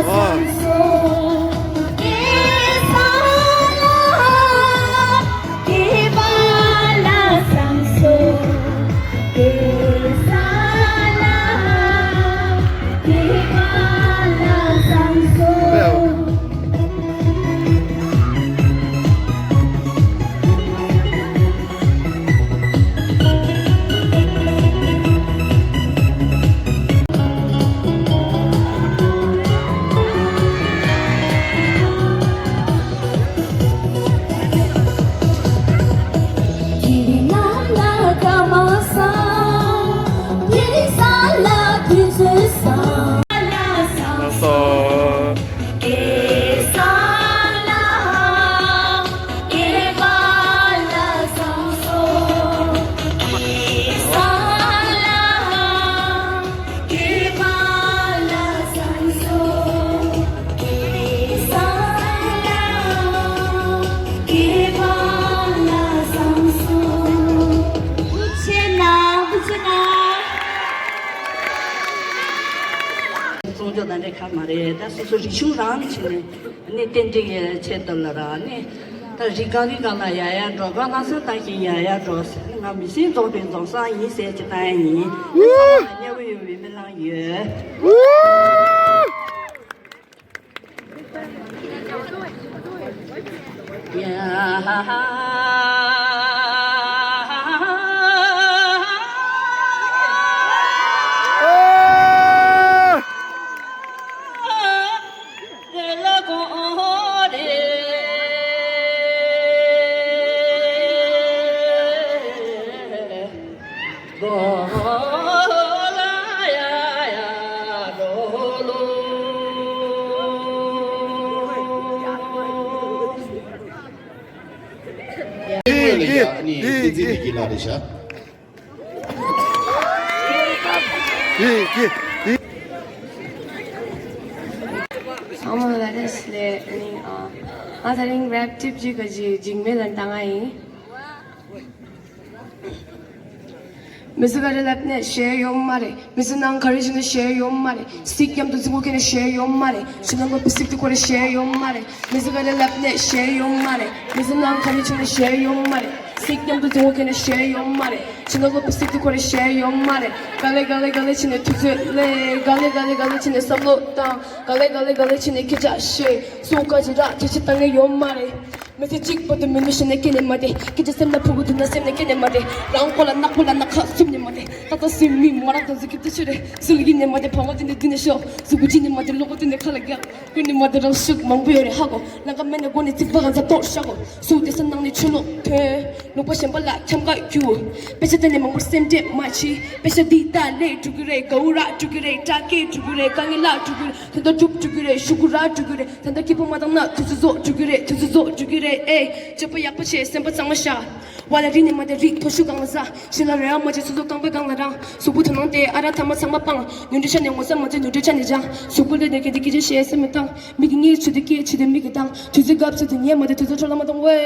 གསུང་ཆོས་དང་འདྲ་ཁ་མ་རེད། ད་སོ་སོ་རིག་གཞུང་རང་བྱས་ནས་ནི་ཏན་ཏིག་ཆེད་དུ་ལ་ར་ནི་ད་རིག་ག་རིག་ག་ལ་ཡ་ཡ་འགྲོ་ག་ལ་སོ་ད་ཞིག་ཡ་ཡ་འགྲོ་ཟེར་ནི་ང་མི་སེར་རྫོང་དཔོན་རྫོང་སར་ཡིན་ཟེར་ཅིག་བཏང་ཡ་ཡིན། ཚང་མ་ལ་མཉེས་པོ་ཡོད་པའི་སྨོན་ལམ་ཡོད། ཚང་མ་ལ་བཀྲ་ཤིས་བདེ་ལེགས། ཨ་ནི་ཨ་ང་དེ་རིང་རེབ་ཊིབ་ཅིག་ག་ཅིག་འཇིགས་མེད་ལ་བཏང་ང་ཡིན། མི་ཚེ་ག་རེ་ལབ་ནས་ཤེས་ཡོད་མ་རེད། མི་ཚེ་ནང་ག་རེ་བྱུང་ནས་ཤེས་ཡོད་མ་རེད། སྲིད་མཉམ་དུ་འཛིང་བོ་ཁྱེར་ནས་ཤེས་ཡོད་མ་རེད། ཕྱི་ནང་ལོག་པའི་སྲིད་དུ་ཁོ་རེ་ཤེས་ཡོད་མ་རེད། མི་ཚེ་ག་རེ་ལབ་ནས་ཤེས་ཡོད་མ་རེད། མི་ཚེ་ནང་ག་རེ་བྱུང་ནས་ཤེས་ཡོད་མ་རེད། སྲིད་མཉམ་དུ་འཛིང་བོ་ཁྱེར་ནས་ཤེས་ཡོད་མ་རེད། ཕྱི་ནང་ལོག་པའི་སྲིད་དུ་ཁོ་རེ་ཤེས་ཡོད་མ་རེད། ག་ལེ་ག་ལེ་ག་ལེ་བྱས་ནས་དུས་ཚོད་ལས། ག་ལེ་ག་ལེ་ག་ལེ་བྱས་ནས་བསམ་བློ་བཏང་། ག་ལེ་ག་ལེ་ག་ལེ་བྱས་ནས་སྐད་ཆ་བཤད། སུ་ག་ཅི་ར་དེ་ཅི་བཏང་ངེས་ཡོད་མ་རེད། མི་ཚེ་གཅིག་པོ་དེ་མི་ནུས་ཤེས་ནས་སྐྱེས་ནས་མ་དེ། སྐད་ཆ་སེམས་ལ་ཕོག་གི་འདུག་ན་སེམས་ནས་སྐྱེས་ནས་མ་དེ། རང་མགོ་ལ་ནག་པོ་ལ་ནག་ཁ་ཟུམ་ནས་མ་དེ། ད་ལྟ་སེམས་མི་མ་རང་དང་གཟུགས་ཀྱི་ལྟ་ཆོས་རེད། གཟུགས་པོ་སྐྱིད་ནས་མ་དེ། བང་བ་དེ་ནས་འདི་ནས་ཤོག་གཟུགས་པོ་སྐྱིད་ནས་མ་དེ། གློ་བོ་དེ་ནས་ཁ་ལ་རྒྱག་ཀུན་ནས་མ་དེ། རང་ཤུགས་མང་པོ་ཡོད་རེད་ཧ་གོ། ལང་ཀ་མེད་ནས་སྒོ་ནས་རྩིག་པ་གང་ཚ་གཏོར་ཤ་གོ། སུ་དེ་སེམས་ནང་ནས་ཆུ་ལོག་ཐོན། ལུག་པ་གཞན་པ་ལ་འཁྱམ་ག་རྒྱུ། དཔེ་ཆ་བལྟས་ནས་མང་པོར་སེམས་ཁྲལ་མ་བྱེད། དཔེ་ཆ་འདི་ལྟ་ལས་འགྲོ་གི་རེད། དགའ་བོ་རག་འགྲོ་གི་རེད། དྲག་སྐད་འགྲོ་གི་རེད། དཀའ་ངལ་ལ་འགྲོ་གི་རེད། ད་ལྟ་སྒྲུབ་འགྲོ་གི་རེད། ཤུ་གུ་རག་འགྲོ་གི་རེད། ད་ལྟ་སྐྱིད་པོ་མ་བཏང་ན་དུས་ཚོད་རྫོགས་འགྲོ་གི་རེད། དུས་ཚོད་རྫོགས་འགྲོ་གི་རེད། ཨེ། སྤྱོད་པ་ཡག་པོ་བྱས་སེམས་པ་གཙང་མ་བཞག་བ་ལ་རིག་ནས་མ་དེ། རིག་མཐོ་ཤོས་སྒང་ལ་ཟ། ཞིང་ལ་རེ་བ་མ་བྱེད། སོ་སོ་རྐང་པའི་སྒང་ལ་རང་། གཟུགས་པོ་དོ་སྣང་དེ་ཨ་ར་ཐ་མ་ཚང་མ་སྤང་། ཉུང་འདྲི་ཆ་ནས་ངོ་ཚ་མ་བྱེད། ཉུང་འདྲི་ཆ་ནས་སྦྱང་། གཟུགས་པོ་ལས་ནས་གལ་ཏེ་སྐད་ཆ་བཤད་སེམས་མི་བཏང་། མི་གི་ངའི་ཆུ་དེ་སྐད་ཆུ་དེ་མི་གི་བཏང་། དུས་ཚོད་སྐབས་སུ་དེ་ཉལ་མ་དེ། དུས་ཚོད་འཕྲོ་བརླག་མ་གཏོང་ཝེ།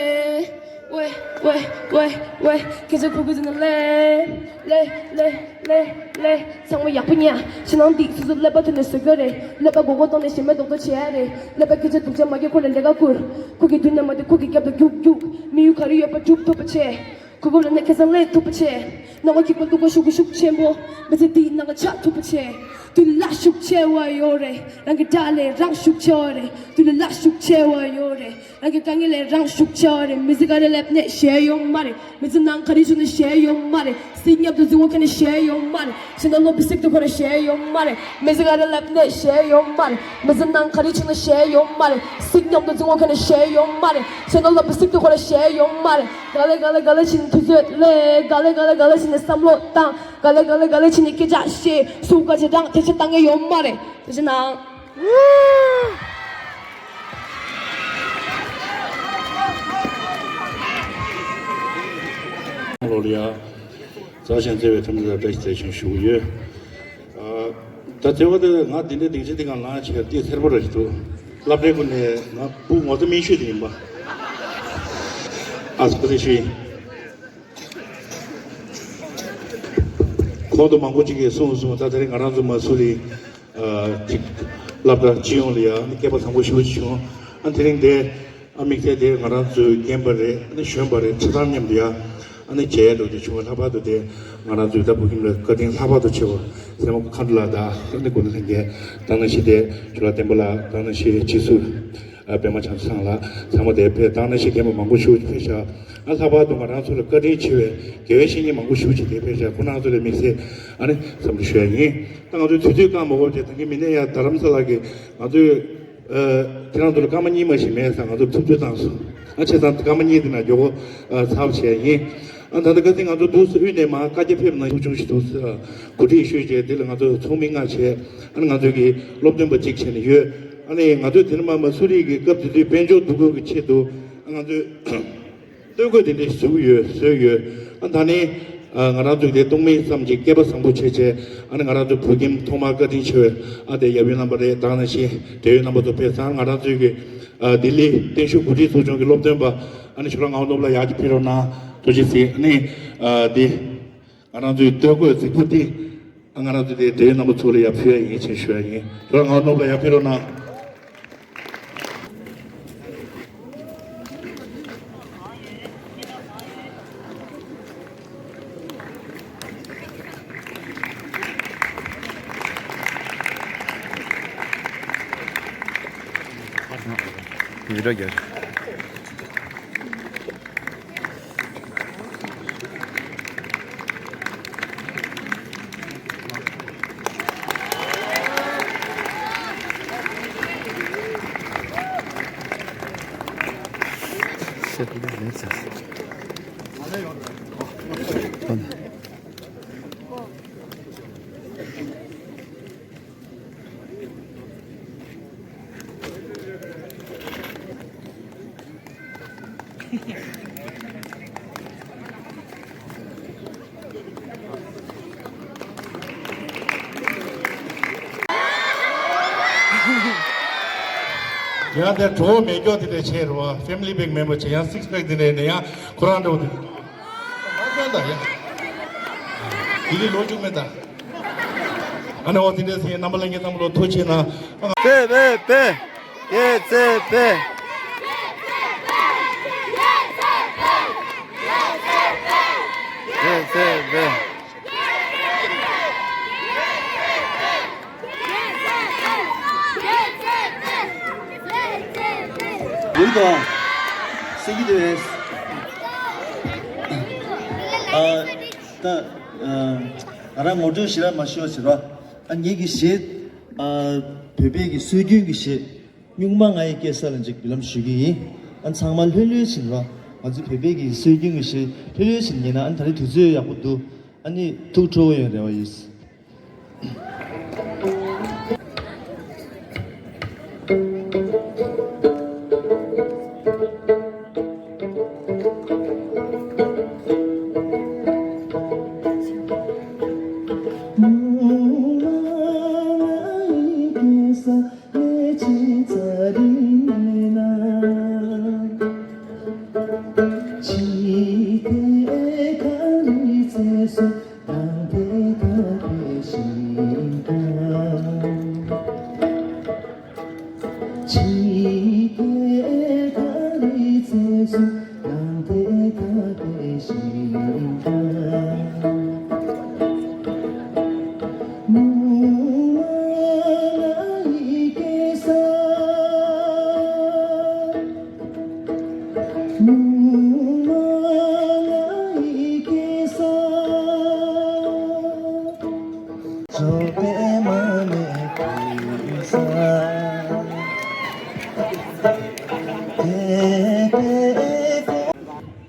ཝེ་ཝེ་ཝེ་ཝེ། སྐད་ཆ་ཁུག་ཁུག་ཟིན་ན་ལེ་ལེ་ལེ་ལེ་ལེ། ཚང་མ་ཡག་པོ་ཉལ། ཕྱི་ནང་འདི་སོ་སོ་ཀླད་པ་ཐོན་ནས་བཟོ་གི་རེད། ཀླད་པ་མགོ་སྐོར་བཏང་ནས་ཞེ་མེད་རྡོག་རྡོག་བྱེད་ཡ་རེད། ཀླད་པ་སྐད་ཆ་སྡུག་ཅག་མ་སྐྱེ་ཁོ་ལ་ལས་ཀ་བསྐུར། ཁོ་གི་མདུན་ནས་མ་དེ། ཁོ་གི་རྒྱབ་ཏུ་རྒྱུག་རྒྱུག་དམིགས་ཡུལ་ག་རེ་ཡོད་པ་སྒྲུབ་ཐུབ་པ་བྱེད། གོ་སྐབས་ལ་ནི་ཁེ་བཟང་ལེན་ཐུབ་པ་བྱེད། སྣང་བ་སྐྱིད་པོ་སྡུག་པོ་ཤུགས་ཀྱིས་ཤུགས་ཆེན་པོ། མི་ཚེ་འདིའི་ནང་གི་ཆགས་ཐུབ་པ་བྱེད། དུས་ལ་ཤུགས་ཆེ་བ་ཡོད་རེད། རང་གི་དགྲ་ལས་རང་ཤུགས་ཆེ་བ་རེད། དུས་ལ་ཤུགས་ཆེ་བ་ཡོད་རེད། རང་གི་དཀའ་ངལ་ལས་རང་ཤུགས་ཆེ་བ་རེད། མི་ཚེ་ག་རེ་ལབ་ནས་ཤེས་ཡོད་མ་རེད། མི་ཚེ་ནང་ག་རེ་བྱུང་ནས་ཤེས་ཡོད་མ་རེད། སྲིད་མཉམ་དུ་འཛིང་བོ་ཁྱེར་ནས་ཤེས་ཡོད་མ་རེད། ཕྱི་ནང་ལོག་པའི་སྲིད་དུ་ཁོ་ར་ཤེས་ཡོད་མ་རེད། མི་ཚེ་ག་རེ་ལབ་ནས་ཤེས་ཡོད་མ་རེད། མི་ཚེ་ནང་ག་རེ་བྱུང་ནས་ཤེས་ཡོད་མ་རེད། སྲིད་མཉམ་དུ་འཛིང་བོ་ཁྱེར་ནས་ཤེས་ཡོད་མ་རེད། ཕྱི་ནང་ལོག་པའི་སྲིད་དུ་ཁོ་ར་ཤེས་ཡོད་མ་རེད། ག་ལེ་ག་ལེ་ག་ལེ་བྱས་ནས་དུས་ཚོད་ལས། ག་ལེ་ག་ལེ་ག་ལེ་བྱས་ནས་བསམ་བློ་བཏང་། ག་ལེ་ག་ལེ་ག་ལེ་བྱས་ནས་སྐད་ཆ་བཤད། སུ་ག་ཅི་རང་དེ་ཆ་བཏང་ངེས་ཡོད་མ་རེད། དེ་ཆ་ནང་། ལོ་ལ་ཡ། མཛའ་ཞིང་བརྩེ་བའི་ཁྲིམས་འཛིན་བཀྲ་ཤིས་བདེ་ཆུང་ཞུ་གི་ཡོད། ཨ། ད་དེ་བ་དེ་ང་འདི་འདྲའི་སྡིངས་ཆ་འདི་ག་ལངས་བྱེད་ཀ་འདི་ཐེར་པོ་ར་ཞིག་འདུག་སློབ་གྲྭའི་སྐུ་ནས་ང་བུ་ངོ་ཚ་སྨན་ཤོད་དེ་ཡིན་པ། ཨ་སྐུ་ཚེ་ཞུ་ཡིན། ཁོང་དུ་མང་པོ་ཅིག་གིས་གསུངས་གསུངས། ད་དེ་རིང་ང་རང་ཚོ་མ་སུ་རི་ཨ་ཅིག་ སློབ་གྲྭ་སྤྱི་ཡོངས་ལ་ཡང་ཨ་ནི་སྐལ་པ་བཟང་པོ་ཞེ་པོ་ཅིག་བྱུང་། ཨ་དེ་རིང་དེ་ཨ་དམིགས་བསལ་དེ་ང་རང་ཚོའི་རྒན་པ་རེད། ཨ་ནི་གཞོན་པ་རེད། ཁྱེད་རང་མཉམ་དུ་ཡང་ཨ་ནི་མཇལ་འགྲོ་རྒྱུ་བྱུང་བ། ལྷག་པར་དུ་དེ་ང་རང་ཚོའི་ད་བོད་ཁྱིམ་ལ་བཀའ་དྲིན་ལྷག་པར་དུ་ཆེ་བ་སྲས་མོ་མཁའ་འགྲོ་ལགས་དང་ཨ་ནི་སྐུ་ན་གསུམ་མཁྱེན། དང་ནང་བཞིན་དེ་ཇོ་ལགས་བསྟན་པ་ལགས། དང་ནང་བཞིན་སྤྱི་ཟུར་ཨ་པད་མ་བྱམས་བཟང་ལགས། ཚང་མ་དེ་ཕེབས། དང་ནང་བཞིན་རྒན་པ་མང་པོ་ཞེ་པོ་ཅིག་ཕེབས་ཤག་ཨ་ལྷག་པར་དུ་ང་རང་ཚོ་ལ་བཀའ་དྲིན་ཆེ་བའི་དགེ་བའི་བཤེས་གཉེན་མང་པོ་ཞེ་པོ་ཅིག་དེ་ཕེབས་ཤག་ཁོང་རྣམ་ཚོ་ལ་དམིགས་བསལ་ཨ་ནི་འཚམས་འདྲི་ཞུ་ཡ་ཡིན། ད་ང་ཚོའི་དུས་ཚོད་བཀག་མ་དགོས་པ་བྱས། ད་གིན་མི་སྣ་ཡ་རྡ་རམ་ས་ལ་གི་ང་ཚོའི་ཨ་ཁྱེད་རང་ཚོ་ལ་སྐར་མ་གཉིས་མ་ཞིག་མེད་ཙང་ང་ཚོ་ཐུབ་ཚོད་བཏང་སོང་། ཨ་བྱས་ཙང་སྐར་མ་གཉིས་དེ་ནང་མགྱོགས་པོ་ཨ་ཚར་བ་བྱས་ཡིན། ཨ་ད་ལྟ་ཁ་སང་ང་ཚོ་འདུག་སེ་དབུས་ནས་མར་བཀའ་རྒྱ་ཕེབས་ན་ཆུང་ཆུང་ཞིག་འདུག་སེ་གོ་སྒྲིག་ཞུས་བྱས། དེ་ལ་ང་ཚོ་ཚོགས་མི་ལྔ་བྱས། ཨ་ནི་ང་ཚོ་གི་སློབ་སྟོན་པ་གཅིག་བྱས་ནས་ཡོད། ཨ་ནི་ང་ཚོས་དེ་ནས་མར་མ་སུ་རི་གི་སྐབས་དེ་དུས་དཔལ་འབྱོར་སྡུག་སྐོར་གྱི་ཆེད་དུ་ཨ་ང་ཚོས། སྟོད་གོས་དེ་འདྲ་བཟོ་གི་ཡོད། བཟོས་ཡོད། ཨ་ད་ནི་ཨ་ང་རང་ཚོ་དེ་གཏོང་མི་ཙམ་གྱིས་སྐལ་པ་བཟང་པོ་བྱས་བྱས། ཨ་ནི་ང་རང་ཚོ་བོད་ཁྱིམ་ཐོག་མར་བཀའ་དྲིན་ཆེ་བའི་ཨ་དེ་ཡབ་ཡུམ་རྣམ་པ་རེད། དང་ནང་བཞིན་འབྲེལ་ཡོད་རྣམ་པ་ཚོ་ཕེབས་ཙང་། ང་རང་ཚོའི་གི་ཨ་ལྡི་ལི་བརྟན་བཞུགས་གོ་སྒྲིག་ཚོགས་ཆུང་གི་སློབ་སྟོན་པ་ཨ་ནི་ཇོ་ལགས་ངག་དབང་ནོར་བུ་ལགས་ཡར་གྱི་ཕེབས་རོགས་གནང་། ཐུགས་རྗེ་གཟིགས། ཨ་ནི་ཨ་དེ་ང་རང་ཚོའི་སྟོད་གོས་གཟིགས་ཕུར་དེ། ཨ་ང་རང་ཚོ་དེ་འབྲེལ་ཡོད་རྣམ་པ་ཚོ་ལ་ཡར་ཕུལ་ཡ་ཡིན་ཞེས་ཞུ་ཡ་ཡིན། ཁྱོད་རང་ངག་དབང་ནོར་བུ་ལགས་ཡར་ཕེབས་རོགས་གནང་། བི་ཌི་ཡོ་རྒྱག་ཡང་དེ་གྲོགས་མེད་སྐྱོ་དེ་འདྲ་བྱས་རེད་བ། ཕེ་མི་ལི་པེག་མེམ་བར་བྱས། ཡང་སིགས་པེག་དེ་འདྲ་ཡིན་ན་ཡང་ཁོ་རང་འདྲ་བོ་དེ་མ་སྐྱོ་ད་ཡ། དེ་ལས་ལོ་རྒྱུས་མེད་ད། ཨ་ནི་འོ་དེ་འདྲ་ཟེར། རྣམ་པ་ལྷན་རྒྱས་ཚང་མ་ལ་ཐུགས་རྗེ་གནང་། ཕེ་ཕེ་ཕེ། ཡེ་ཚེ་ཕེ། ཡེ་ཚེ་ཕེ། ཡིན་དང་། སེང་གེ་དེ་རེད། ཨ་ད་ཨ་ང་རང་ངོ་སྤྲོད་ཞེ་དྲག་མ་ཞུ་བ་ཟེར་བ། ཨ་ངེད་ཀྱི་གཞས་ཨ་བོད་པའི་གི་སྲོལ་རྒྱུན་གྱི་གཞས་སྨྱུག་མ་ང་ཡི་སྐྱེ་ས་ལ་ཅིག་འབུལ་ལམ་ཞུ་གི་ཡིན། ཨ་ཚང་མ་ལྷོད་ལྷོད་བྱེད་རོགས། ང་ཚོ་བོད་པའི་གི་སྲོལ་རྒྱུན་གྱི་གཞས་ལྷོད་ལྷོད་བྱེད་ཉན་ན། ཨ་ད་རེས་དུས་ཚོད་ཡག་པོ་འདུག་ཨ་ནི་ཐུགས་སྤྲོ་བོ་ཡོད་རེ་བ་ཡོད།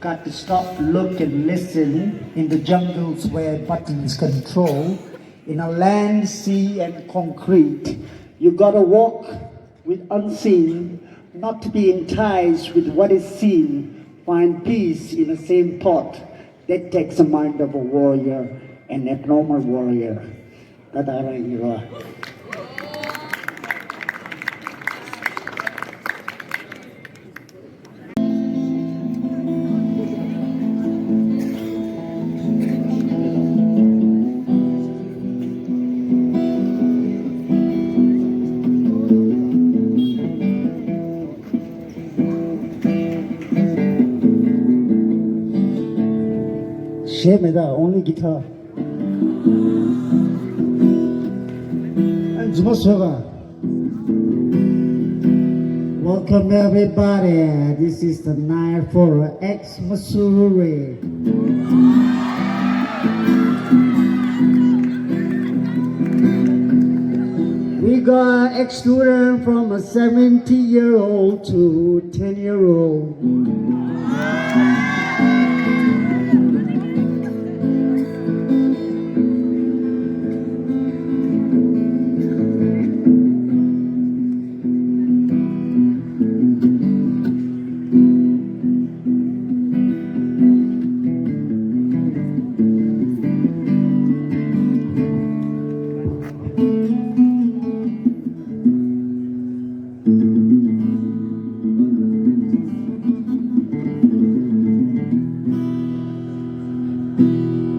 Got to stop, look and listen in the jungles where buttons control. In a land, sea and concrete, you gotta walk with unseen, not to be enticed with what is seen. Find peace in the same thought. That takes the mind of a warrior, an abnormal warrior. ད་ད་རང་ཡིན་རོ། གཞས་མེད་ད། Only guitar. ཨ་རྫུན་མ་བཟོས་ག Welcome everybody. This is the night for ex Mussoorie. We got ex student from a seventy year old to ten year old.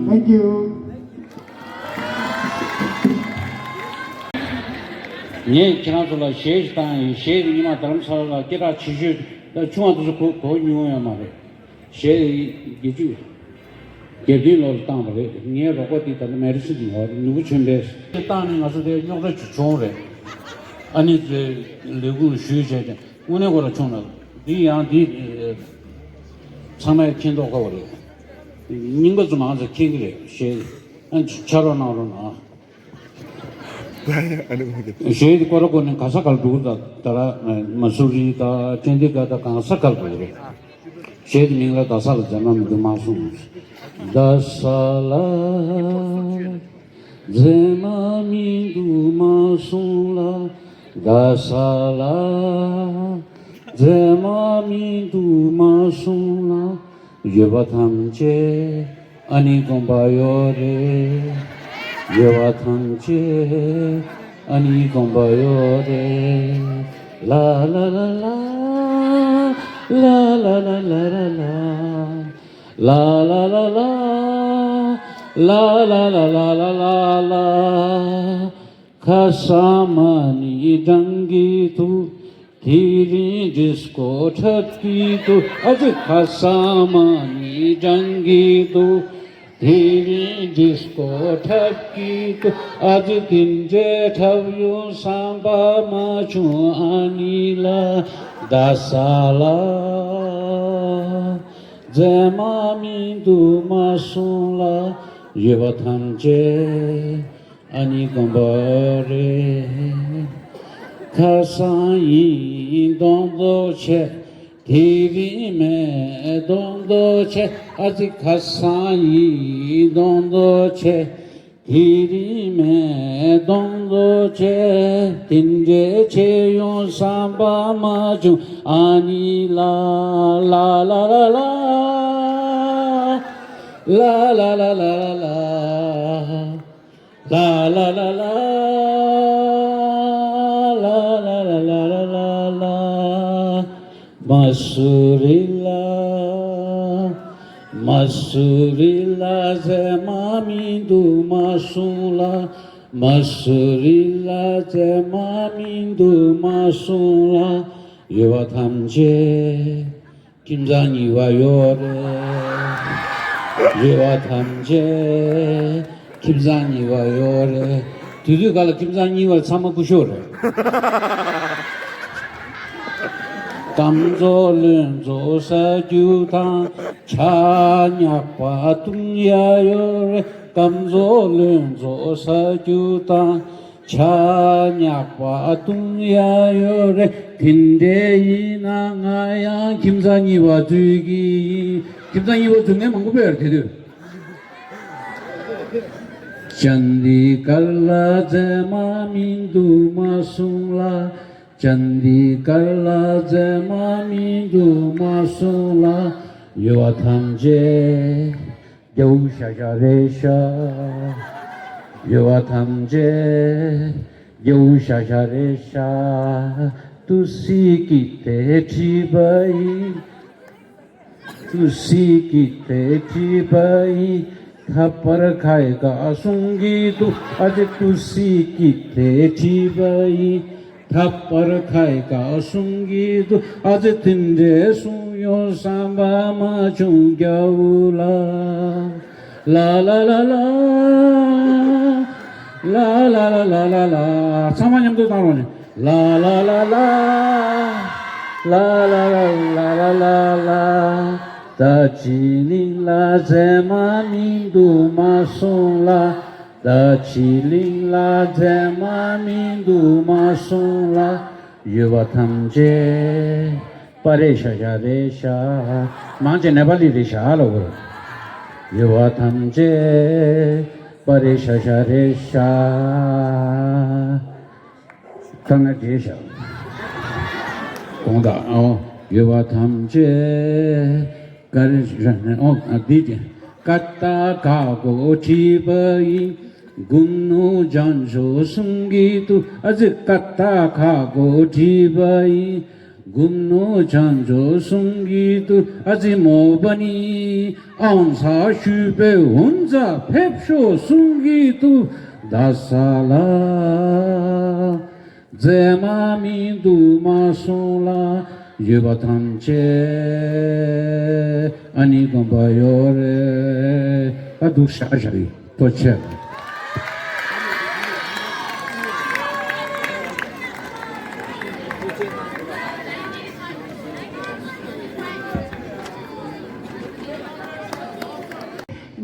Thank you. ངས་ཁྱེད་རང་ཚོ་ལ་གཞས་ཤིག་བཏང་ཡིན། གཞས་དེ་ཉི་མ་རྡ་རམ་ས་ལ་ལ་སྐད་གྲགས་ཆེ་ཤོས་ད་ཆུང་བ་དེ་ཚོ་གོ་གོ་མྱོང་ཡོད་མ་རེད། གཞས་དེ་བརྒྱད་ཅུ་གྱ་བདུན་ལོ་ལ་བཏང་བ་རེད། ངའི་རོགས་པ་དེ་ད་ལྟ་མེ་རི་སི་ཡིན་བ་རེད། ནོར་བུ་ཆོས་འཕེལ། དེ་བཏང་ནས་ང་ཚོ་དེ་རྙོག་དྲ་ཅིག་བྱུང་རེད། ཨ་ནི་དེ་ལས་ཁུངས་ཞུས་བྱས་ཏེ་དངོས་གནས་ཁོ་རང་བྱུང་ན་འདི་ཡང་འདི་ཚང་མས་མཁྱེན་རྟོགས་དཀའ་བ་རེད། རྙིང་པ་ཚོ་མང་ཚོ་མཁྱེན་གྱི་རེད། གཞས་ཨ་ནི་ཕྱག་རོགས་གནང་རོགས་གནང་། གཞས་དེ་སྐོར་སྐོར་ནས་ག་ས་གར་འགྲོ་གི་འདུག་ད་ར་མ་སུ་རི་དང་ཅན་དི་གྷར་དང་གང་ས་གར་འགྲོ་གི་རེད། གཞས་དེ་མིང་ལ་རྡ་ས་ལ་མཛེས་མ་མི་འདུག་མ་གསུངས། རྡ་ས་ལ་མཛེས་མ་མི་འདུག་མ་གསུངས་ལ། རྡ་ས་ལ་མཛེས་མ་མི་འདུག་མ་གསུངས་ལ། ཡོད་པ་ཐམས་ཅད་ཨ་ནི་དགོངས་པ་ཡོད་རེད། ཡོད་པ་ཐམས་ཅད་ཨ་ནི་དགོངས་པ་ཡོད་རེད། ལ་ལ་ལ་ལ། ལ་ལ་ལ་ལ་ལ་ལ། ལ་ལ་ལ་ལ། ལ་ལ་ལ་ལ་ལ་ལ། ཁ་སང་མ་ཎི་བགྲང་གི་འདུག་དེ་རིང་ཌིས་ཀོ་འཁྲབ་ཀྱི་འདུག་ཨ་ཙི་ཁ་སང་མ་ཎི་བགྲང་གི་འདུག་དེ་རིང་ཌིས་ཀོ་འཁྲབ་ཀྱི་འདུག་ཨ་ཙི་དེ་འདྲའི་འཁྲབ་ཡོང་བསམ་པ་མ་བྱུང་ཨ་ནི་ལ། རྡ་ས་ལ་མཛེས་མ་མི་འདུག་མ་གསུངས་ལ། ཡོད་པ་ཐམས་ཅད་ཨ་ནི་དགོངས་པ་རེད། ཁ་སང་ཡིན་གདོང་མདོག་ཆེ། དེ་རིང་མེད་གདོང་མདོག་ཆེ། ཨ་ཙི་ཁ་སང་ཡིན་གདོང་མདོག་ཆེ། དེ་རིང་མེད་གདོང་མདོག་ཆེ། དེ་འདྲའི་ཆེ་ཡོང་བསམ་པ་མ་བྱུང་ཨ་ནི་ལ། ལ་ལ་ལ་ལ། ལ་ལ་ལ་ལ་ལ། ལ་ལ་ལ་ལ། ལ་ལ་ལ་ལ། མ་སུ་རི་ལ། མ་སུ་རི་ལ་མཛེས་མ་མི་འདུག་མ་གསུངས་ལ། མ་སུ་རི་ལ་མཛེས་མ་མི་འདུག་མ་གསུངས་ལ། ཡོད་པ་ཐམས་ཅད་ཁྱིམ་ཚང་གཉིས་པ་ཡོད་རེད། ཡོད་པ་ཐམས་ཅད་ཁྱིམ་ཚང་གཉིས་པ་ཡོད་རེད། དུས་དུས་ག་ལ་ཁྱིམ་ཚང་གཉིས་པ་ཚང་མ་སྐུ་ཞབས་རེད། སྐམ་ཚོ་རློན་ཚོ་ཟ་རྒྱུ་དང་ཆ་ཉག་པ་བཏུང་ཡ་ཡོད་རེད། སྐམ་ཚོ་རློན་ཚོ་ཟ་རྒྱུ་དང་། ཆ་ཉག་པ་བཏུང་ཡ་ཡོད་རེད། དེ་འདྲ་ཡིན་ན་ང་ཡང་ཁྱིམ་ཚང་གཉིས་པ་འཛུལ་གྱི་ཡིན། ཁྱིམ་ཚང་གཉིས་པ་འཛུལ་མཁན་མང་པོ་ཡོད་རེད་དེ་དུས། ཅན་དི་གར་ལ་མཛེས་མ་མི་འདུག་མ་གསུངས་ལ། ཅན་དི་གར་ལ་མཛེས་མ་མི་འདུག་མ་གསུངས་ལ། ཡོད་པ་ཐམས་ཅད་རྒྱའུ་ཤ་ཤ་རེད་ཤག་ཡོད་པ་ཐམས་ཅད་རྒྱའུ་ཤ་ཤ་རེད་ཤག་ཏུ་སི་ཀི་ཏེ་ཁྲི་པ་ཡིན། ཏུ་སི་ཀི་ཏེ་ཁྲི་པ་ཡིན། ཐ་པར་ཁའི་ཀ་གསུང་གི་འདུག་ཨ་ཙི་ཏུ་སི་ཀི་ཏེ་ཁྲི་པ་ཡིན། ཐ་པར་ཁའི་ཀ་གསུང་གི་འདུག་ཨ་ཙི་དེ་འདྲའི་གསུང་ཡོང་བསམ་པ་མ་བྱུང་རྒྱའུ་ལ། ལ་ལ་ལ་ལ། ལ་ལ་ལ་ལ་ལ་ལ། ཚང་མ་མཉམ་དུ་བཏང་རོགས་གནང་། ལ་ལ་ལ་ལ། ལ་ལ་ལ་ལ་ལ་ལ། ད་ཅི་ལིང་ལ་མཛེས་མ་མི་འདུག་མ་སོང་ལ། ད་ཅི་ལིང་ལ་མཛེས་མ་མི་འདུག་མ་སོང་ལ། ཡོད་པ་ཐམས་ཅད་པ་རེད་ཤག་ཤག་རེད་ཤག། མང་ཆེ་ནེ་པ་ལི་རེད་ཤག་ལ་འོ། ཡོད་པ་ཐམས་ཅད་པ་རེད་ཤག་ཤག་རེད་ཤག། ད་ང་བརྗེད་ཤག། དགོངས་དག་ཨོ། ཡོད་པ་ཐམས་ཅད་ག་རེ་རེད་ཨོ། འདི་ཀ་ཏ་ཁ་གོ་བྲིས་པ་ཡིན། གུམ་ནོ་བྱང་ཕྱོགས་གསུང་གི་འདུག། ཨ་ཙི་ཀ་ཏ་ཁ་གོ་བྲིས་པ་ཡིན། གུམ་ནོ་བྱང་ཕྱོགས་གསུང་གི་འདུག། ཨ་ཙི་མོ་པ་ནི་ཨང་ས་ཞུས་པའི་འུན་ཙ་ཕེབས་ཤོག་གསུང་གི་འདུག། ད་ས་ལ་མཛེས་མ་མི་འདུག་མ་སོང་ལ། ཡོད་པ་ཐམས་ཅད་ཨ་ནི་དགོན་པ་ཡོད་རེད། ཨ་འདུག་ཤག་ཤག་ཡིན། ཐུགས་རྗེ་ཆེ།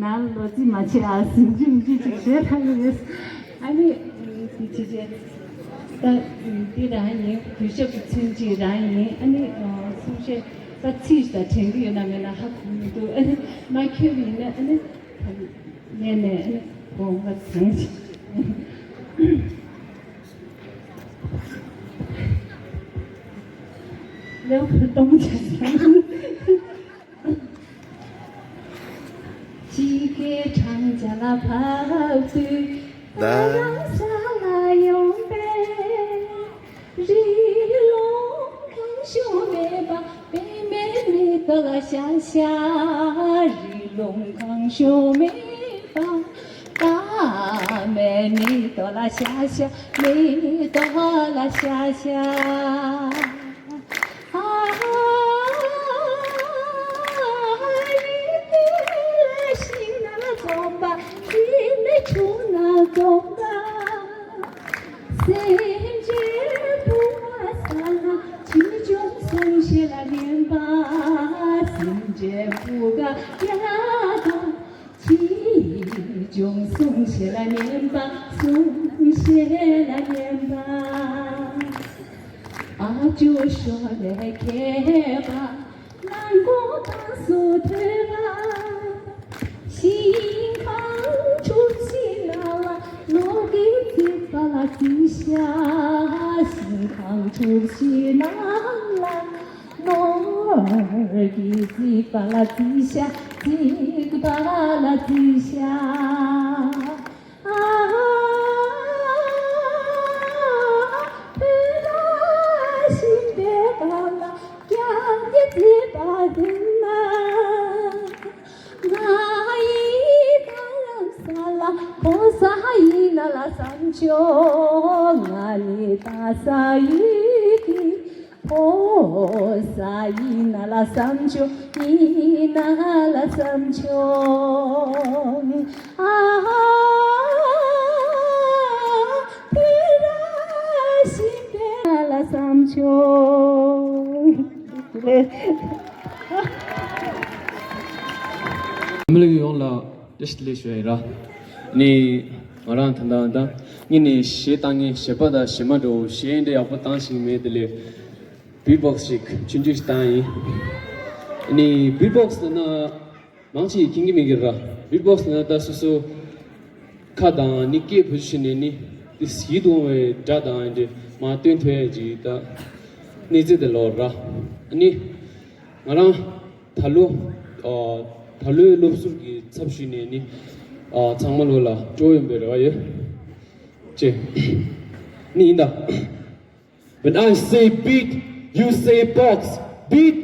ང་ལོ་རྩིས་མ་བྱེད་ཨ། ཟིན་གྱི་མི་གཅིག་བྱས་ཐང་གི་རེད། ཨ་ནི་དེ་བྱས་བྱས་ད་དེ་རང་ཡིན། གུས་ཞབས་ཀྱི་ཚུན་ཆད་རང་ཡིན། ཨ་ནི་གསུང་བཤད་ད་ཚིག་ད་དྲན་གྱི་ཡོད་ན་མེད་ན་ཧ་གོ་མི་འདུག། ཨ་ནི་མ་འཁྱོལ་བ་ཡིན་ན་ཨ་ནི་ནས་ནས་ཨ་ནི་དགོངས་པ་དྲན་ཅིག། ལེའུ་སྟོང་ཆ་ཚང་། ཕྱི་རྒྱལ་གྲང་ཇ་ལ་བབས་དུས། ད་རང་ས་ལ་ཡོང་པས། རི་ལུང་གང་བྱུང་མེད་པ། པདྨའི་མེ་ཏོག་ལ་ཤ་ཤ། རི་ལུང་གང་བྱུང་མེད་པ། པདྨའི་མེ་ཏོག་ལ་ཤ་ཤ། མེ་ཏོག་ལ་ཤ་ཤ། ཨ་ཧ། རི་དེ་ལ་ཤིང་ནགས་འཛོམས་པ། རི་ནས་ཆུ་ནགས་འཛོམས་པ། སེམས་ཅན་བུང་བ་ས་ལ། ཅི་བྱུང་གསུང་བཤད་ལ་ཉན་པ། སེམས་ཅན་བུ་ག་རྒྱ་དང་། ཅི་བྱུང་གསུང་བཤད་ལ་ཉན་པ། གསུང་བཤད་ལ་ཉན་པ། ཨ་ཇོ་ཞོར་ལས་མཁས་པ། ནང་སྒོ་དང་སོ་ཐོས་པ། ཤིང་ཁང་ཆུ་བཞི་ནང་ལ། ནོར་གྱིས་བརྩིགས་པ་ལ་བརྩིགས་ཤག། ཤིང་ཁང་ཆུ་བཞི་ནང་ལ། ནོར་གྱིས་བརྩིགས་པ་ལ་བརྩིགས་ཤག། བརྩིགས་པ་ལ་བརྩིགས་ཤག། ཨ་ཧ། བོད་ལ་ཤིང་རྟའི་སྒང་ལ། རྒྱ་མིས་བརྩིགས་པ་ཡིན་ན། ང་ཡི་རྟ་དབྱངས་ས་ལ་འཕོ་ས་ཡིན་ན་ལ་བསམ་བྱུང་། ང་ཡི་རྟ་ས་ཡི་གི་འཕོ་ས་ཡིན་ན་ལ་བསམ་བྱུང་། ཡིན་ན་ལ་བསམ་བྱུང་། ཨ་ཧ། བོད་ར་ཤིང་རྟ་ལ་བསམ་བྱུང་། མི་ལུས་ཡོངས་ལ་བཀྲ་ཤིས་བདེ་ལེགས་ཞུ་ཡ་ཡིན་ར། ནི་ང་རང་ད་ལྟ་ད་ངས་ནི་གཞས་བཏང་མཁན་གཞས་པ་དང་གཞས་མ་འདྲ་བོ་གཞས་འདྲ་ཡག་པོ་བཏང་ཤེས་མེད། དེ་ལས་བྷིཊ་བོག་སི་ཞིག་ཆུང་ཆུང་ཞིག་བཏང་ཡིན། ནི་བྷིཊ་བོག་སི་ལབ་ན་མང་ཆེ་མཁྱེན་གྱི་མེད་ཀྱི་ར། བྷིཊ་བོག་སི་ལབ་ན་ད་སོ་སོ་ཁ་དང་ནི་སྐད་བེད་སྤྱོད་བྱས་ནས་ནི་དེ་ཡིད་དུ་འོང་བའི་སྒྲ་དང་འདྲ་མར་སྟོན་ཐུབ་ཡ་ཅིག་ད་གནས་ཚུལ་དེ་ལོག་ར། ནི་ང་རང་ད་ལོ་ཨ་ད་ལོའི་སློབ་ཟུར་གྱི་ཚབ་ཞུས་ནས་ནི་ཨ་ཚང་མ་ལོ་ལ་སྤྲོ་ཡོང་པའི་རེ་བ་ཡོད། ཅེ། ནི་ཡིན་ད། When I say beat, you say box. Beat.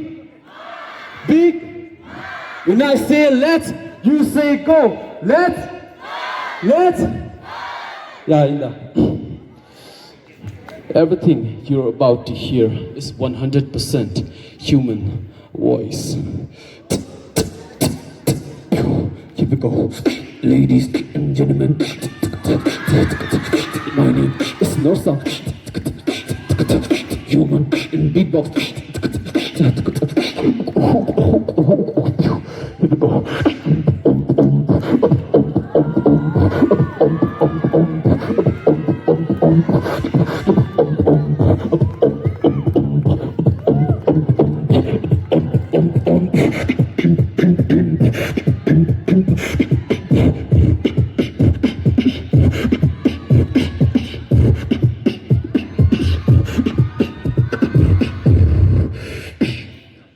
Beat. When I say let's, you say go. Let's. Let's. ཡ་ཡིན་ད། Everything you're about to hear is one hundred percent human voice. Keep it Go. Ladies and gentlemen, my name is Norsa. Human in beatbox.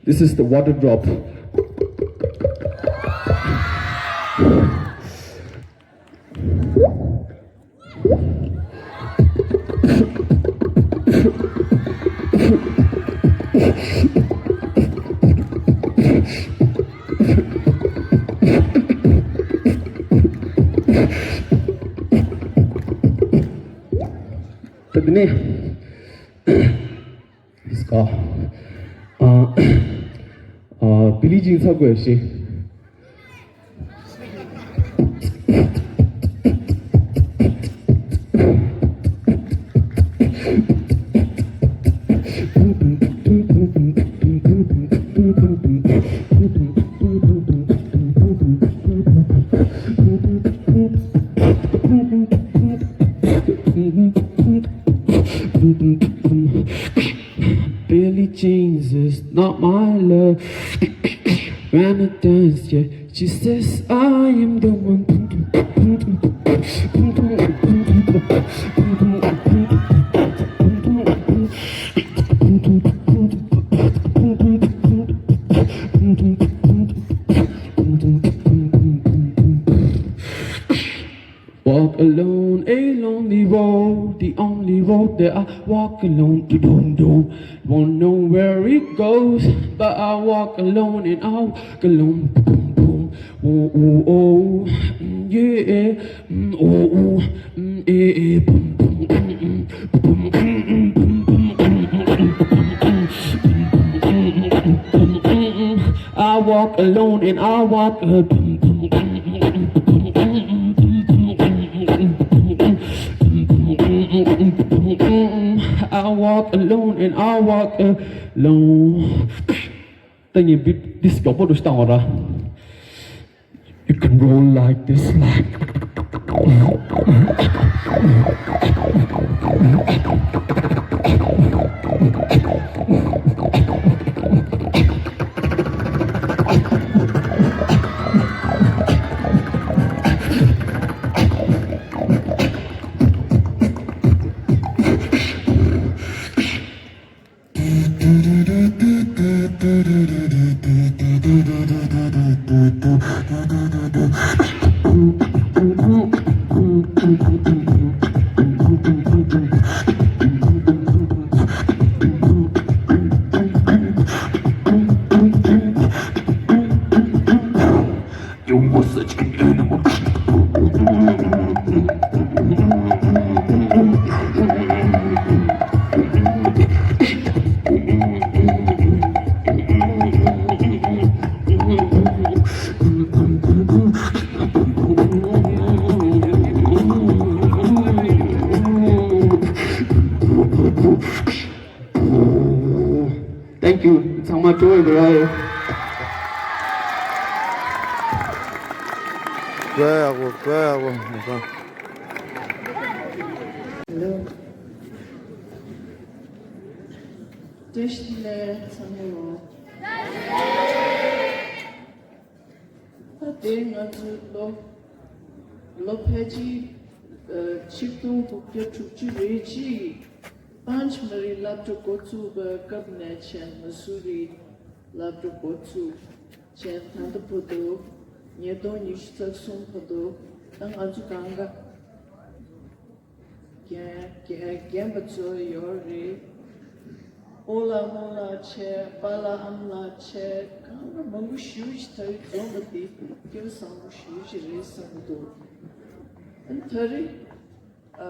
This is the water drop. ད་དེ་ནས། Let's go. ཨ། ཨ། བི་ལི་ཇིན་ཚ་དགོས་ཤིག Billie Jeans is not my love. When I dance, yeah, she says I am the one. Walk alone, a lonely road, the only road that I walk alone. Doo-doo-doo. Won't know where it goes, but I walk alone and I walk alone. Boom, boom. Oh, oh, oh. Mm, yeah. Mm, oh, oh. Mm, eh, eh. Boom, boom. Mm, mm. Boom, mm, mm. Boom, boom. Mm, mm. Boom, boom. Mm, mm. I walk alone and I walk alone. I walk alone and I walk alone. ད་ངས་བི་ཊི་འདི་མགྱོགས་པོ་འགྲོ་ཞིག་བཏང་བ་ར། You can roll like this, like. Thank you. ཚང་མ་སྤྲོ་བོ་ཡོད་རེད། བཀྲ་ཡག་པོ། བཀྲ་ཡག་པོ། ཧེ་ལོ། བཀྲ་ཤིས་བདེ་ལེགས་ཚང་མ་ལོ། ད་དེ་ང་ཚོའི་ལོ། ལོ་ཕལ་ཆེར་ཆིག་སྟོང་དགུ་བརྒྱ་དྲུག་ཅུ་རེ་གཅིག་པཱན་ཆི་མ་རི་སློབ་གྲྭ་འགོ་ཚུགས་པའི་སྐབས་ནས་བྱས་མ་སུ་རི་སློབ་གྲྭ་འགོ་ཚུགས་བྱས། ད་ལྟ་བར་དུ་ཉིས་སྟོང་ཉི་ཤུ་རྩ་གསུམ་བར་དུ་ད་ང་ཚོ་གང་ག་རྒན་རྒན་རྒན་པ་ཚོ་ཡོད་རེད། ཨོ་ལ་ཧོ་ལ་བྱས། པཱ་ལགས་ཨ་མ་ལགས་བྱས། གང་ག་མང་པོ་ཞེ་པོ་ཅིག་ད་རེས་འཛོམས་པ་དེ་སྐལ་བ་བཟང་པོ་ཞེ་པོ་ཅིག་རེད་བསམ་གྱི་འདུག་ཨ་ནི་ད་རེས་ཨ་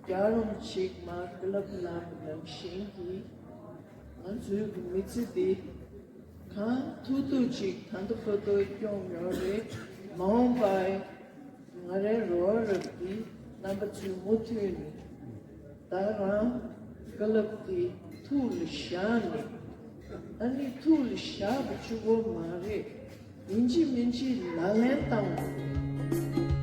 རྒྱལ་རོང་ཆིག་མ་ཀི་ལབ་ལབ་ནང་བཞིན་གྱི་ང་ཚོའི་མི་ཚེ་འདི་ གང་ཐུབ་ཐུབ་ཅིག་ད་ལྟ་བར་དུ་སྐྱོང་ཡོད་རེད། མ་འོངས་པ་ང་རའི་རོགས་རབ་འདི་རྣམ་པ་ཚོས་མུ་མཐུད་ནས་ད་རང་བཀའ་སློབ་དེ་ཐུགས་ལ་བཞག་ནས། ཨ་ནི་ཐུགས་ལ་བཞག་པ་གཅིག་པོ་མ་རེད། ཡིན་གཅིག་མིན་གཅིག་ལག་ལེན་བསྟར་དགོས།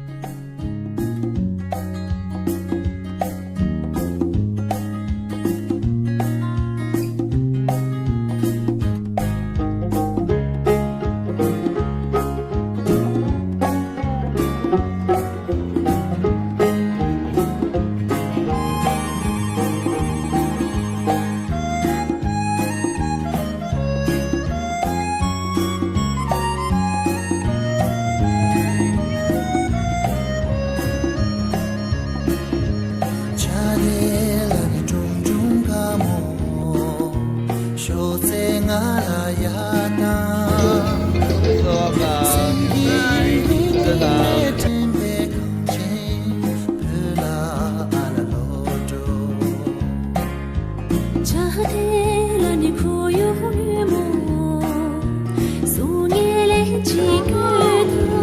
ཕྱག་དེ་ལ་ནི་དྲུང་དྲུང་དགའ་མོ། ཤོག་ཚེ་ང་ལ་ཡ་དང་། སེམས་ཀྱི་རིག་པའི་དྲན་པའི་གངས་ཅན་བོད་ལ་ཨ་ལ་ལོ་འགྲོ། ཕྱག་དེ་ལ་ནི་ཁོར་ཡུག་ཉོན་མོངས་གཟུགས་བརྙན་ལས་ཅི་དགོས་དང་།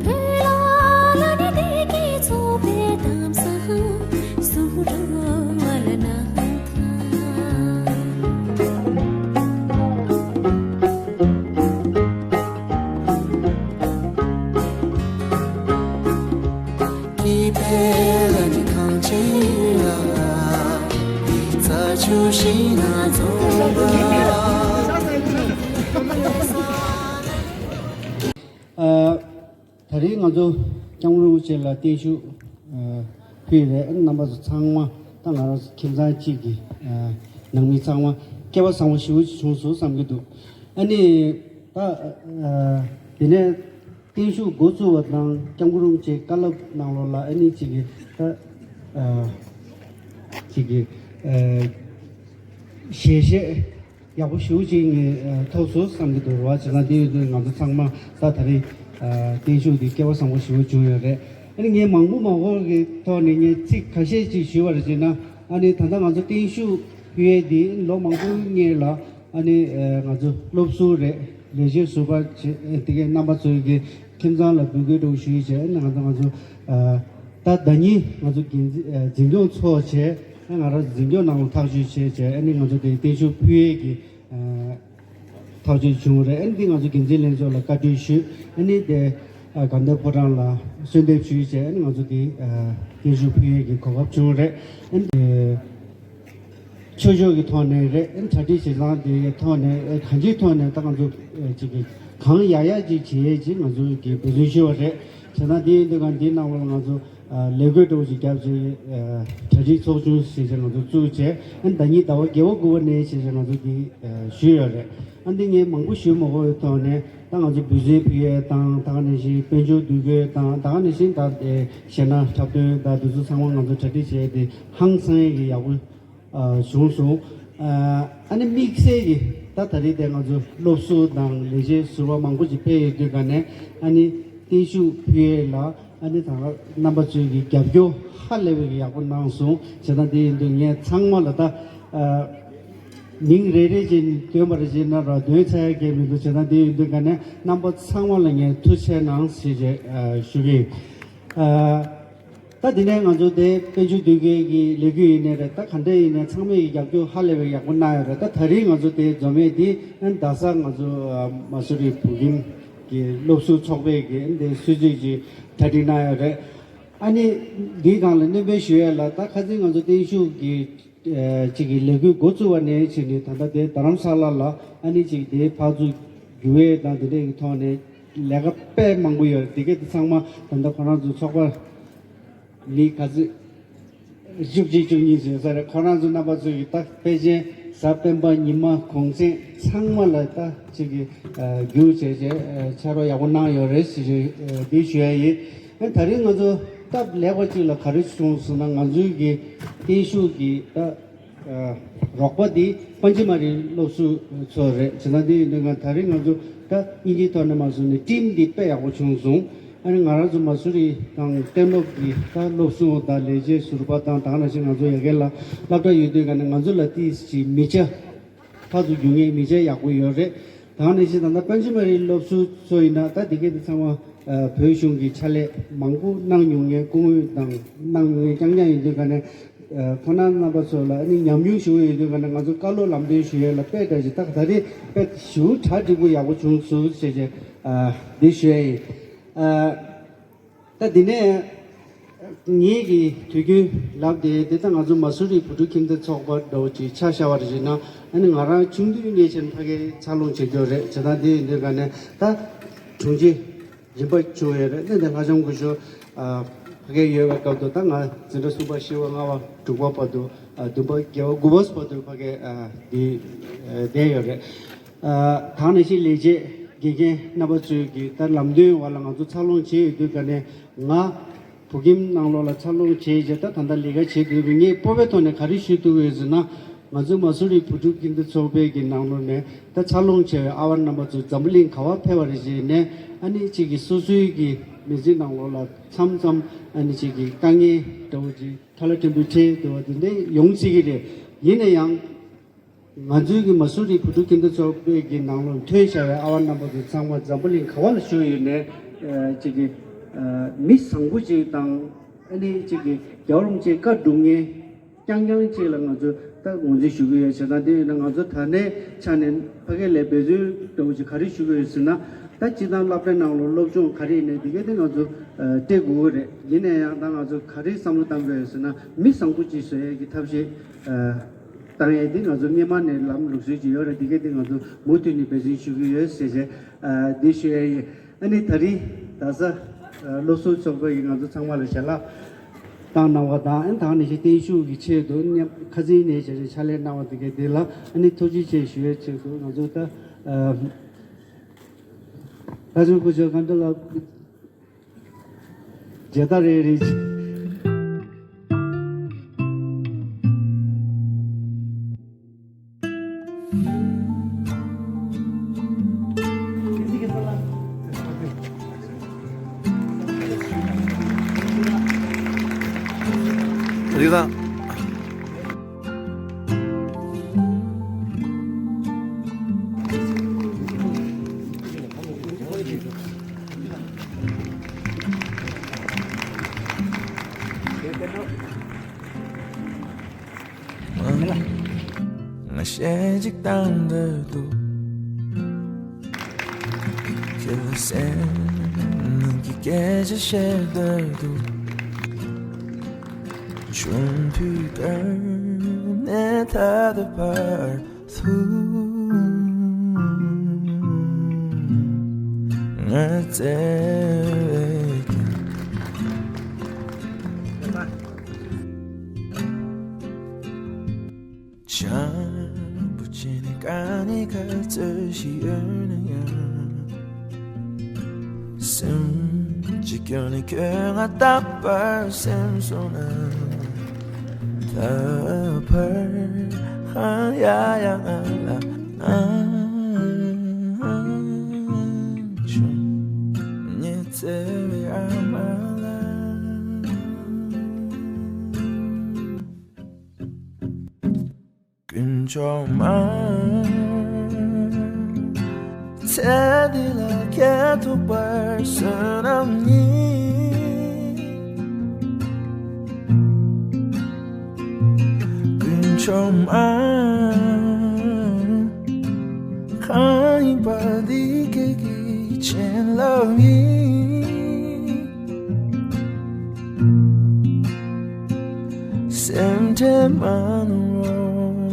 བོད་ལ་ལ་ནི་བདེ་སྐྱིད་ཚོགས་པའི་གཏམ་བཟང་གསུང་རོགས་ལ་གནང་། ཨ། ད་རེས་ང་ཚོ་སྐྱབས་མགོན་རིན་པོ་ཆེ་ལ་བརྟན་བཞུགས་ཨ་ཕུལ་རེད། ཨ་ནི་རྣམ་པ་ཚོ་ཚང་མ་ད་ང་རང་ཚོ་ཁྱིམ་ཚང་གཅིག་གི་ཨ་ནང་མི་ཚང་མ་སྐལ་བ་བཟང་པོ་ཞེ་པོ་ཅིག་བྱུང་སོང་བསམ་གྱི་འདུག་ཨ་ནི་ད་ཨ་དེ་ནས་བརྟན་བཞུགས་འགོ་བཙུགས་པ་དང་སྐྱབས་མགོན་རིན་པོ་ཆེའི་བཀའ་སློབ་ནང་ལོགས་ལ་ཨ་ནི་གཅིག་གི་ད་ཨ་གཅིག་གི་ཨ་ཞལ་བཞེས། ཡག་པོ་ཞེ་པོ་ཅིག་ངས་ཨ་ཐོབ་སོང་བསམ་གྱི་འདུག་ར། བྱས་ཙང་དེ་ཡོད་དུས་ང་ཚོ་ཚང་མ་ད་ད་རེས་ཨ་བརྟན་བཞུགས་འདི་སྐལ་བ་བཟང་པོ་ཞེ་པོ་བྱུང་ཡོད་རེད། ཨ་ནི་ངས་མང་པོ་མང་པོ་གི་ཐོག་ནས་ངས་ཚིག་ཁ་ཤས་ཅིག་ཞུས་པ་རེད་ཅེ་ན། ཨ་ནི་ད་ལྟ་ང་ཚོ་བརྟན་བཞུགས་ཕུལ་ཡས་འདི་ལོ་མང་པོའི་སྔོན་ལ་ཨ་ནི་ཨ་ང་ཚོ་སློབ་ཟུར་རེད། ལས་བྱེད་ཟུར་པ་བྱས་དེ་གའི་རྣམ་པ་ཚོའི་གི་ཁྱིམ་ཚང་ལ་འབོད་སྐུལ་འདྲ་བོ་ཞུས་བྱས། ཨ་ནི་ང་ཚོ་ང་ཚོ་ཨ་ད་ཟླ་ཉིན་ང་ཚོ་འགན་འཛིན་ཨ་འཛིན་སྐྱོང་ཚོགས་བྱས། ཨ་ང་རང་འཛིན་སྐྱོང་ནང་ལ་ཐག་གཅོད་བྱས་བྱས། ཨ་ནི་ང་ཚོ་དེ་བརྟན་བཞུགས་ཕུལ་ཡས་ཀྱི་ཨ་ཐག་གཅོད་བྱུང་རེད། ཨ་ནི་འདི་ང་ཚོ་འགན་འཛིན་ལྷན་ཚོགས་ལ་བཀའ་འཁྲོལ་ཞུས། ཨ་ནི་དེ་ཨ་དགའ་ལྡན་ཕོ་བྲང་ལ་གསོལ་འདེབས་ཞུས་བྱས། ཨ་ནི་ང་ཚོ་དེ་ཨ་བརྟན་བཞུགས་ཕུལ་ཡས་ཀྱི་གོ་སྐབས་བྱུང་རེད། ཨ་ནི་དེ་ཆོས་ཕྱོགས་ཀྱི་ཐོག་ནས་རེད། ཨ་ནི་གྲ་སྒྲིག་བྱེད་སྟངས་དེའི་ཐོག་ནས་ཨ་གང་ཅིའི་ཐོག་ནས་ད་ང་ཚོ་ཨ་ཅིག་གི་གང་ཡག་ཡག་ཅིག་བྱེད་ཡས་ཅིག་ང་ཚོ་གི་འབད་བརྩོན་ཞུས་པ་རེད། བྱས་ཙང་དེ་ཡིན་དུས་གང་དེའི་ནང་ལ་ང་ཚོ་ཨ་ལས་བགོས་འདྲ་བོ་ཞིག་བརྒྱབ་བྱས་ཨ་གྲ་སྒྲིག་ཚོགས་ཆུང་ཞེས་བྱས་ང་ཚོ་བཙུགས་བྱས། ཨ་ནི་ཟླ་ཉིན་ཟླ་བ་བརྒྱད་པ་དགུ་པ་ནས་ཞེས་བྱས་ང་ཚོ་འདི་ཨ་ཞུས་ཡོད་རེད། ཨ་འདི་ངས་མང་པོ་ཞུས་མ་དགོས་པའི་ཐོག་ནས་ད་ང་ཚོ་འབད་བརྩོན་ཕུལ་ཡས་དང་། ད་ག་ནང་བཞིན་དཔལ་འབྱོར་འདུ་འགོད་དང་། ད་ག་ནང་བཞིན་ད་ཨེ་གཞས་སྣ་འཁྲབ་སྟོན་དང་དེ་ཚོ་ཚང་མ་ང་ཚོ་གྲ་སྒྲིག་བྱས་ཏེ་ཧང་སང་ཡས་ཀྱི་ཡག་པོ་ཨ་བྱུང་སོང་། ཨ་ནི་དམིགས་བསལ་གྱི་ད་ད་རེས་དེ་ང་ཚོ་སློབ་ཟུར་དང་ལས་བྱེད་ཟུར་པ་མང་པོ་ཞིག་ཕེབས་ཡོད་དུས་ག་ནས་ཨ་ནི་བརྟན་བཞུགས་ཕུལ་ཡས་ལ་ཨ་ནི་ད་ག་རྣམ་པ་ཚོས་ཀྱི་རྒྱབ་སྐྱོར་ཧ་ལས་པའི་ཡག་པོ་གནང་སོང་། བྱས་ཙང་དེ་ཡིན་དུས་ངས་ཚང་མ་ལ་ད་ཨ་མིང་རེ་རེ་བཞིན་འདོན་པ་རེ་བཞིན་ན་ར་འདོན་ཚར་ཡ་གང་ཡང་མི་འདུག་བྱས་ཙང་དེ་ཡིན་དུས་ག་ནས་རྣམ་པ་ཚང་མ་ལ་ངས་ཐུགས་རྗེ་གནང་ཞེས་ཞུ་གི་ཡིན། ད་དེ་ནས་ང་ཚོ་དེ་དཔལ་འབྱོར་འདུ་འགོད་ཀྱི་ལས་འགུལ་ཡིན་ནའི་རེད། ད་ག་འདྲ་ཡིན་ནའི་ཚང་མས་ཀྱི་རྒྱབ་སྐྱོར་ཧ་ལས་པའི་ཡག་པོ་གནང་ཡོད་རེད། ད་ད་རིང་ང་ཚོ་དེ་འཛོམས་ཡས་དེ་རྡ་ས་ང་ཚོ་མ་སུ་རི་བོད་ཁྱིམ་གྱི་སློབ་ཟུར་ཚོགས་པས་ཀྱི་དེ་གསོལ་ཚིགས་ཀྱི་གྲ་སྒྲིག་གནང་ཡོད་རེད། ཨ་ནི་འདིའི་སྒང་ལ་སྣོན་པ་ཞུ་ཡས་ལ་ད་ཁ་སང་ང་ཚོ་བརྟན་བཞུགས་ཀྱི་ཨ་གཅིག་གི་ལས་འགུལ་འགོ་བཙུགས་པ་ནས་བྱས་ནས་ད་ལྟ་དེ་རྡ་རམ་ས་ལ་ལ་ཨ་ནི་གཅིག་དེ་ཕར་ཚུར་རྒྱུག་ཡས་དང་དེ་འདྲའི་གི་ཐོག་ནས་ལས་ཀ་དཔེ་མང་པོ་ཡོད་རེད། དེ་གས་དེ་ཚང་མ་ད་ལྟ་ཁོ་རང་ཚོ་ཚོགས་པ་མི་ག་ཚོད་བཅུ་གཅིག་བཅུ་གཉིས་ཟིན་ས་རེད། ཁོ་རང་ཚོ་རྣམ་པ་ཚོ་གི་ད་དཔེ་ཅན་གཟའ་སྤེན་པ་ཉི་མ་གུང་སེང་ཚང་མ་ལ་ད་གཅིག་གི་རྒྱུགས་བྱས་བྱས་ཕྱག་རོགས་ཡག་པོ་གནང་ཡོད་རེད་ཟེར་ཞུ་འདི་ཞུ་ཡ་ཡིན། ཨ་ད་རིང་ང་ཚོ་སྟབས་ལེགས་པ་གཅིག་ལ་ག་རེ་བྱུང་སོང་ན། ང་ཚོའི་གི་བརྟན་བཞུགས་ཀྱི་ད་རོགས་པ་འདི་པཎ་ཆེན་མ་རི་སློབ་ཟུར་ཚོ་རེད། བྱས་ཙང་འདི་ཡིན་དུས་ང་ད་རིང་ང་ཚོ་ད་དབྱིན་ཇིའི་ཐོག་ནས་མ་སོང་ནས་ཊིམ་འདི་དཔེ་ཡག་པོ་བྱུང་སོང་། ཨ་ནི་ང་རང་ཚོ་མ་སུ་རི་དང་ཏན་སློབ་ཀྱི་ད་སློབ་ཟུར་དང་ལས་བྱེད་ཟུར་པ་དང་ད་ག་ནང་བཞིན་ང་ཚོ་ཡ་གི་ལ་སློབ་གྲྭ་ཡོད་དུས་ག་ནས་ང་ཚོ་ལ་ཏིས་ཀྱི་མི་ཆ་ ཕར་ཚུར་རྒྱུག་མཁན་མི་ཆེ་ཡག་པོ་ཡོད་རེད། ད་ནང་བཞིན་ད་ལྟ་པཎ་ཆེན་སྨན་རིའི་སློབ་ཟུར་ཚོ་ཡིན་ན་ད་དེ་གས་དེ་ཚང་མ་ཨ་བོད་གཞུང་གི་ཕྱག་ལས་མང་པོ་གནང་མྱོང་མཁན་སྐུ་ངོ་དང་གནང་མྱོང་མཁན་རྐྱང་རྐྱང་ཡིན་དུས་ག་ནས་ཨ་ཁོང་རྣམ་པ་ཚོ་ལ་ཨ་ནི་ཉམས་མྱོང་ཞུ་གི་ཡོད་དུས་ག་ནས་ང་ཚོ་བཀའ་སློབ་ལམ་སྟོན་ཞུ་ཡས་ལ་དཔེ་འདྲ་ཞིག་ད་ད་རེས་དཔེ་ཞེ་པོ་གྲ་འགྲིག་པོ་ཡག་པོ་བྱུང་སོང་ཞེས་བྱས་ཨ་འདི་ཞུ་ཡས་ཡིན། ཨ། ད་འདི་ནས་ངེད་ཀྱི་དུས་རྒྱུན་ལབ་དེ་དེ་ལྟ་ང་ཚོ་མ་སུ་རི་བུ་ཕྲུག་ཁྱིམ་སྡེ་ཚོགས་པ་འདྲ་བོ་ཅིག་ཆ་བཞག་པ་རེད་ཅེ་ན་ཨ་ནི་ང་རང་ཆུང་དུས་ནས་བྱས་ཕ་གིར་འཚར་ལོངས་བྱེད་རྒྱུ་རེད། བྱས་ཙང་དེ་ཡིན་དུས་ག་ནས་ད་དྲུང་ཆེ་རིམ་པ་བྱུང་ཡོད་རེད། ཨ་ནི་དེ་ལྷ་ལྕམ་སྐུ་ཞབས་ཨ་ཕ་གིར་ཡོད་པའི་སྐབས་དུ་ད་ང་འཛིན་གྲྭ་གསུམ་པ་བཞི་པ་ལྔ་པ་དྲུག་པ་བར་དུ་ཨ་བདུན་པ་བརྒྱད་པ་དགུ་པ་བར་དུ་ཕ་གིར་ཨ་འདི་ཨ་བསྡད་ཡོད་རེད། ཨ་ད་ནང་བཞིན་ལས་བྱེད་དགེ་རྒན་རྣམ་པ་ཚོས་ཀྱི་ད་ལམ་སྟོན་འོག་ལ་ང་ཚོ་འཚར་ལོངས་བྱས་ཡོད་དུས་ག་ནས་ང་བོད་ཁྱིམ་ནང་ལོགས་ལ་འཚར་ལོངས་བྱས་རྗེས་ད་ད་ལྟ་ལས་ཀ་བྱེད་དུས་ངས་སྤོབས་པའི་ཐོག་ནས་ག་རེ་ཞུ་ཐུབ་ཡོད་ཟེར་ན་ང་ཚོ་མ་སུ་རི་བུ་ཕྲུག་ཁྱིམ་སྡེ་ཚོགས་པའི་གི་ནང་ལོགས་ནས་ད་འཚར་ལོངས་བྱས་པའི་ཨ་བ་རྣམ་པ་ཚོ་འཛམ་བུ་གླིང་ག་བ་ཕེབས་པ་རེད་ཅེ་ནས་ཨ་ནི་གཅིག་གི་སོ་སོའི་གི་མི་ཚེ་ནང་ལོགས་ལ་མཚམས་མཚམས་ཨ་ནི་གཅིག་གི་དཀའ་ངལ་འདྲ་བོ་ཅིག་ཐ་ལ་ཕྲན་བུ་འཕྲད་འདྲ་བ་དེ་འདྲ་ཡོང་སྲིད་གི་རེད། ཡིན་ན་ཡང་། ང་ཚོའི་གི་མ་སུ་རི་བུ་ཕྲུག་ཁྱིམ་སྡེ་ཚོགས་པའི་གི་ནང་ལོགས་ཐོན་བཞག་པའི་ཨ་བ་རྣམ་པ་ཚོ་ཚང་མ་འཛམ་བུ་གླིང་ག་བ་ལ་བཞུགས་ཡོད་ནའི་ཨ་ཅིག་གི་ཨ་མི་བཟང་པོ་ཅིག་དང་ཨ་ནི་ཅིག་གི་རྒྱལ་བ་རིན་པོ་ཆེ་བཀའ་སྒྲུབ་མཁན་རྐྱང་རྐྱང་ཅིག་ལ་ང་ཚོས་ད་ངོས་འཛིན་ཞུ་གི་ཡོད། བྱས་ཙང་དེ་ཡིན་ན་ང་ཚོ་ད་ལྟའི་ཆ་ནས་ཕ་གི་ལ་འབད་བརྩོན་འདྲ་བོ་ཅིག་ག་རེ་ཞུ་གི་ཡོད་ཟེར་ན་ད་སྤྱིར་བཏང་སློབ་གྲྭའི་ནང་ལོགས་སློབ་སྦྱོང་ག་རེ་ཡིན་ནའི་དེ་གས་དེ་ང་ཚོ་ཨ་སྤྲད་དགོས་ཀྱི་རེད། ཡིན་ན་ཡང་ད་ང་ཚོ་ག་རེ་བསམ་བློ་བཏང་གི་ཡོད་ཟེར་ན་མི་བཟང་པོ་ཅིག་བཟོ་ཡས་ཀྱི་ཐབས་ཤེས་ཨ། བཏང་ཡས་འདི་ང་ཚོ་སྔོན་མ་ནས་ལམ་ལུགས་སྲོལ་ཅིག་ཡོད་རེད། འདི་གས་འདི་ང་ཚོ་མུ་མཐུད་ནས་འབད་བརྩོན་ཞུ་གི་ཡོད་ཟེར་བྱས་ཨ་འདི་ཞུ་ཡས་ཡིན། ཨ་ནི་ད་རིང་ད་ས་ཨ་སློབ་ཟུར་ཚོགས་པ་ཡིས་ང་ཚོ་ཚང་མ་ལ་ཞལ་ལག་བཏང་གནང་བ་དང་ཨ་ནི་ད་ནས་ཤིག་བརྟན་བཞུགས་ཀྱི་ཆེད་དུ་མཉམ་ཁ་སང་ནས་བྱས་རེད་ཕྱག་ལས་གནང་བ་འདི་གས་འདི་ལ་ཨ་ནི་ཐུགས་རྗེ་ཆེ་ཞུ་ཡས་ཆེད་དུ་ང་ཚོ་ད་ཨ་ད་ཚོད་སྐུ་ཞབས་ཀམ་ཏ་ལགས། མཇལ་དར་རེ་རེ། རིག་དང་། ང་ཞེ་གཅིག་དང་འདོད་འདུག་ཁྱེད་ལ་སེམས་ནང་གི་སྐད་ཆ་བཤད་འདོད་འདུག་ཆུང་དུས་ཀ་ནས་ད་ལྟ་བར་དུ་ང་བཙལ་བའི་བྱམས་པོ་བྱས་ནས་དཀའ་ངལ་ག་ཚོད་ཞིག་ཡོད་ན་ཡང་། སེམས་ཀྱི་སྐྱོན་ནི་ཁྱོད་ང་རྟག་པར་སེམས་སོང་ན། ད་བར་ཧང་ཡ་ཡ་ང་ལ་ཨང་ཆུང་ཉི་ཚེ་བའི་ཨ་མ་ལ། དཀོན་མཆོག་མ། ཚེ་འདི་ལ་སྐྱེ་ཐུབ་པར་བསོད་ནམས་ཉིད། དཀོན་མཆོག་མ། གང་ཡིན་པ་འདི་སྐད་ཀྱི་བྱིན་རླབས་ཡིན། སེམས་ཁྲལ་མ་གནང་རོགས།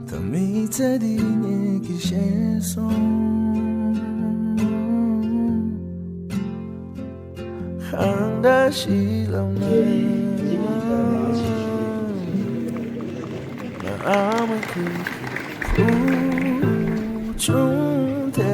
ད་མི་ཚེ་འདི་ངེད་ཀྱིས་ཤེས་སོང་། གང་འདྲ་ཞིག་ལབ་ན། ང་ཨ་མ་ཁྱེད་ཀྱི་བུ་ཆུང་དེ།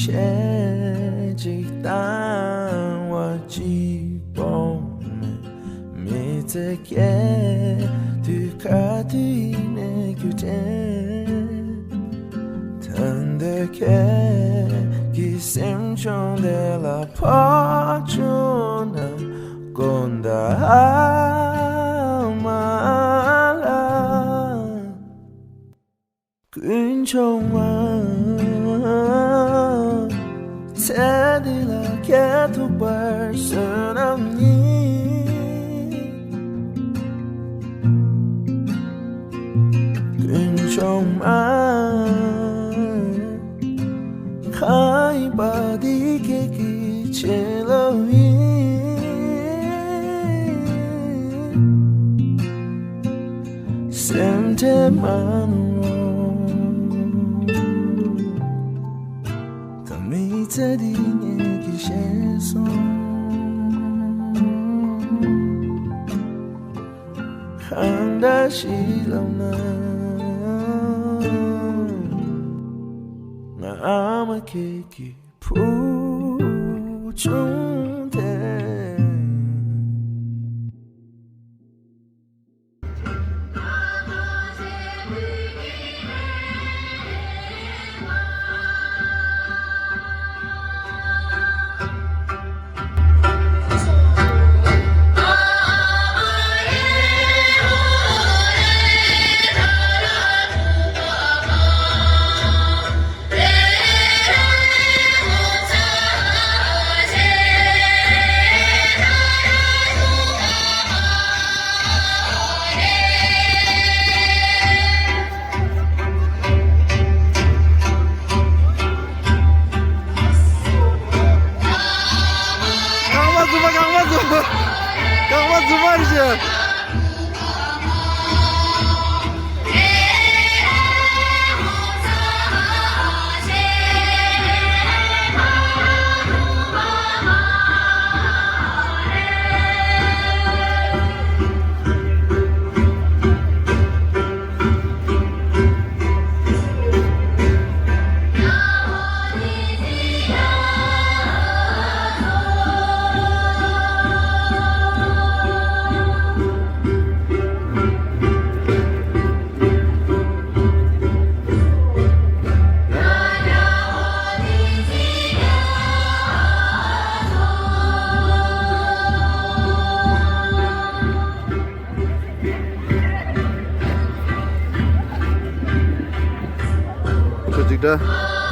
ཆེ་ཅིག་བཏང་བ་གཅིག་པོ་མེད། མི་ཚེ་སྐྱེལ་དུས་ག་དུས་ཡིན་ནའི་རྒྱུ་དྲན། ད་འདོད་ཁྱེད་ཀྱི་སེམས་བྱུང་དེ་ལ་ཕོག་བྱུང་ན་དགོངས་དག་ཨ་མ་ལགས། ཀུན་འབྱུང་མ། ཚེ་འདི་ལ་སྐྱེལ་ཐུབ་པར་བསོད་ནམས་ཡིན། ཀུན་འབྱུང་མ། གང་ཡིན་པ་འདི་ཁྱེད་ཀྱི་བྱིན་རླབས་ཡིན། སེམས་ཁྲལ་མ་གནང་རོགས། ད་མི་ཚེ་འདི་ངེད་ཀྱིས་ཤེས་སོང་། གང་འདྲ་ཞིག་ལབ་ན། ང་ཨ་མ་ཁྱེད་ཀྱི་བུ་ཆུང་དེ། རྐང་པ་རྫུན་མ། རྐང་པ་རྫུན་མ། རྐང་པ་རྫུན་མ་རེད་ཤག་ཁྱོད་ཅིག་འདྲ།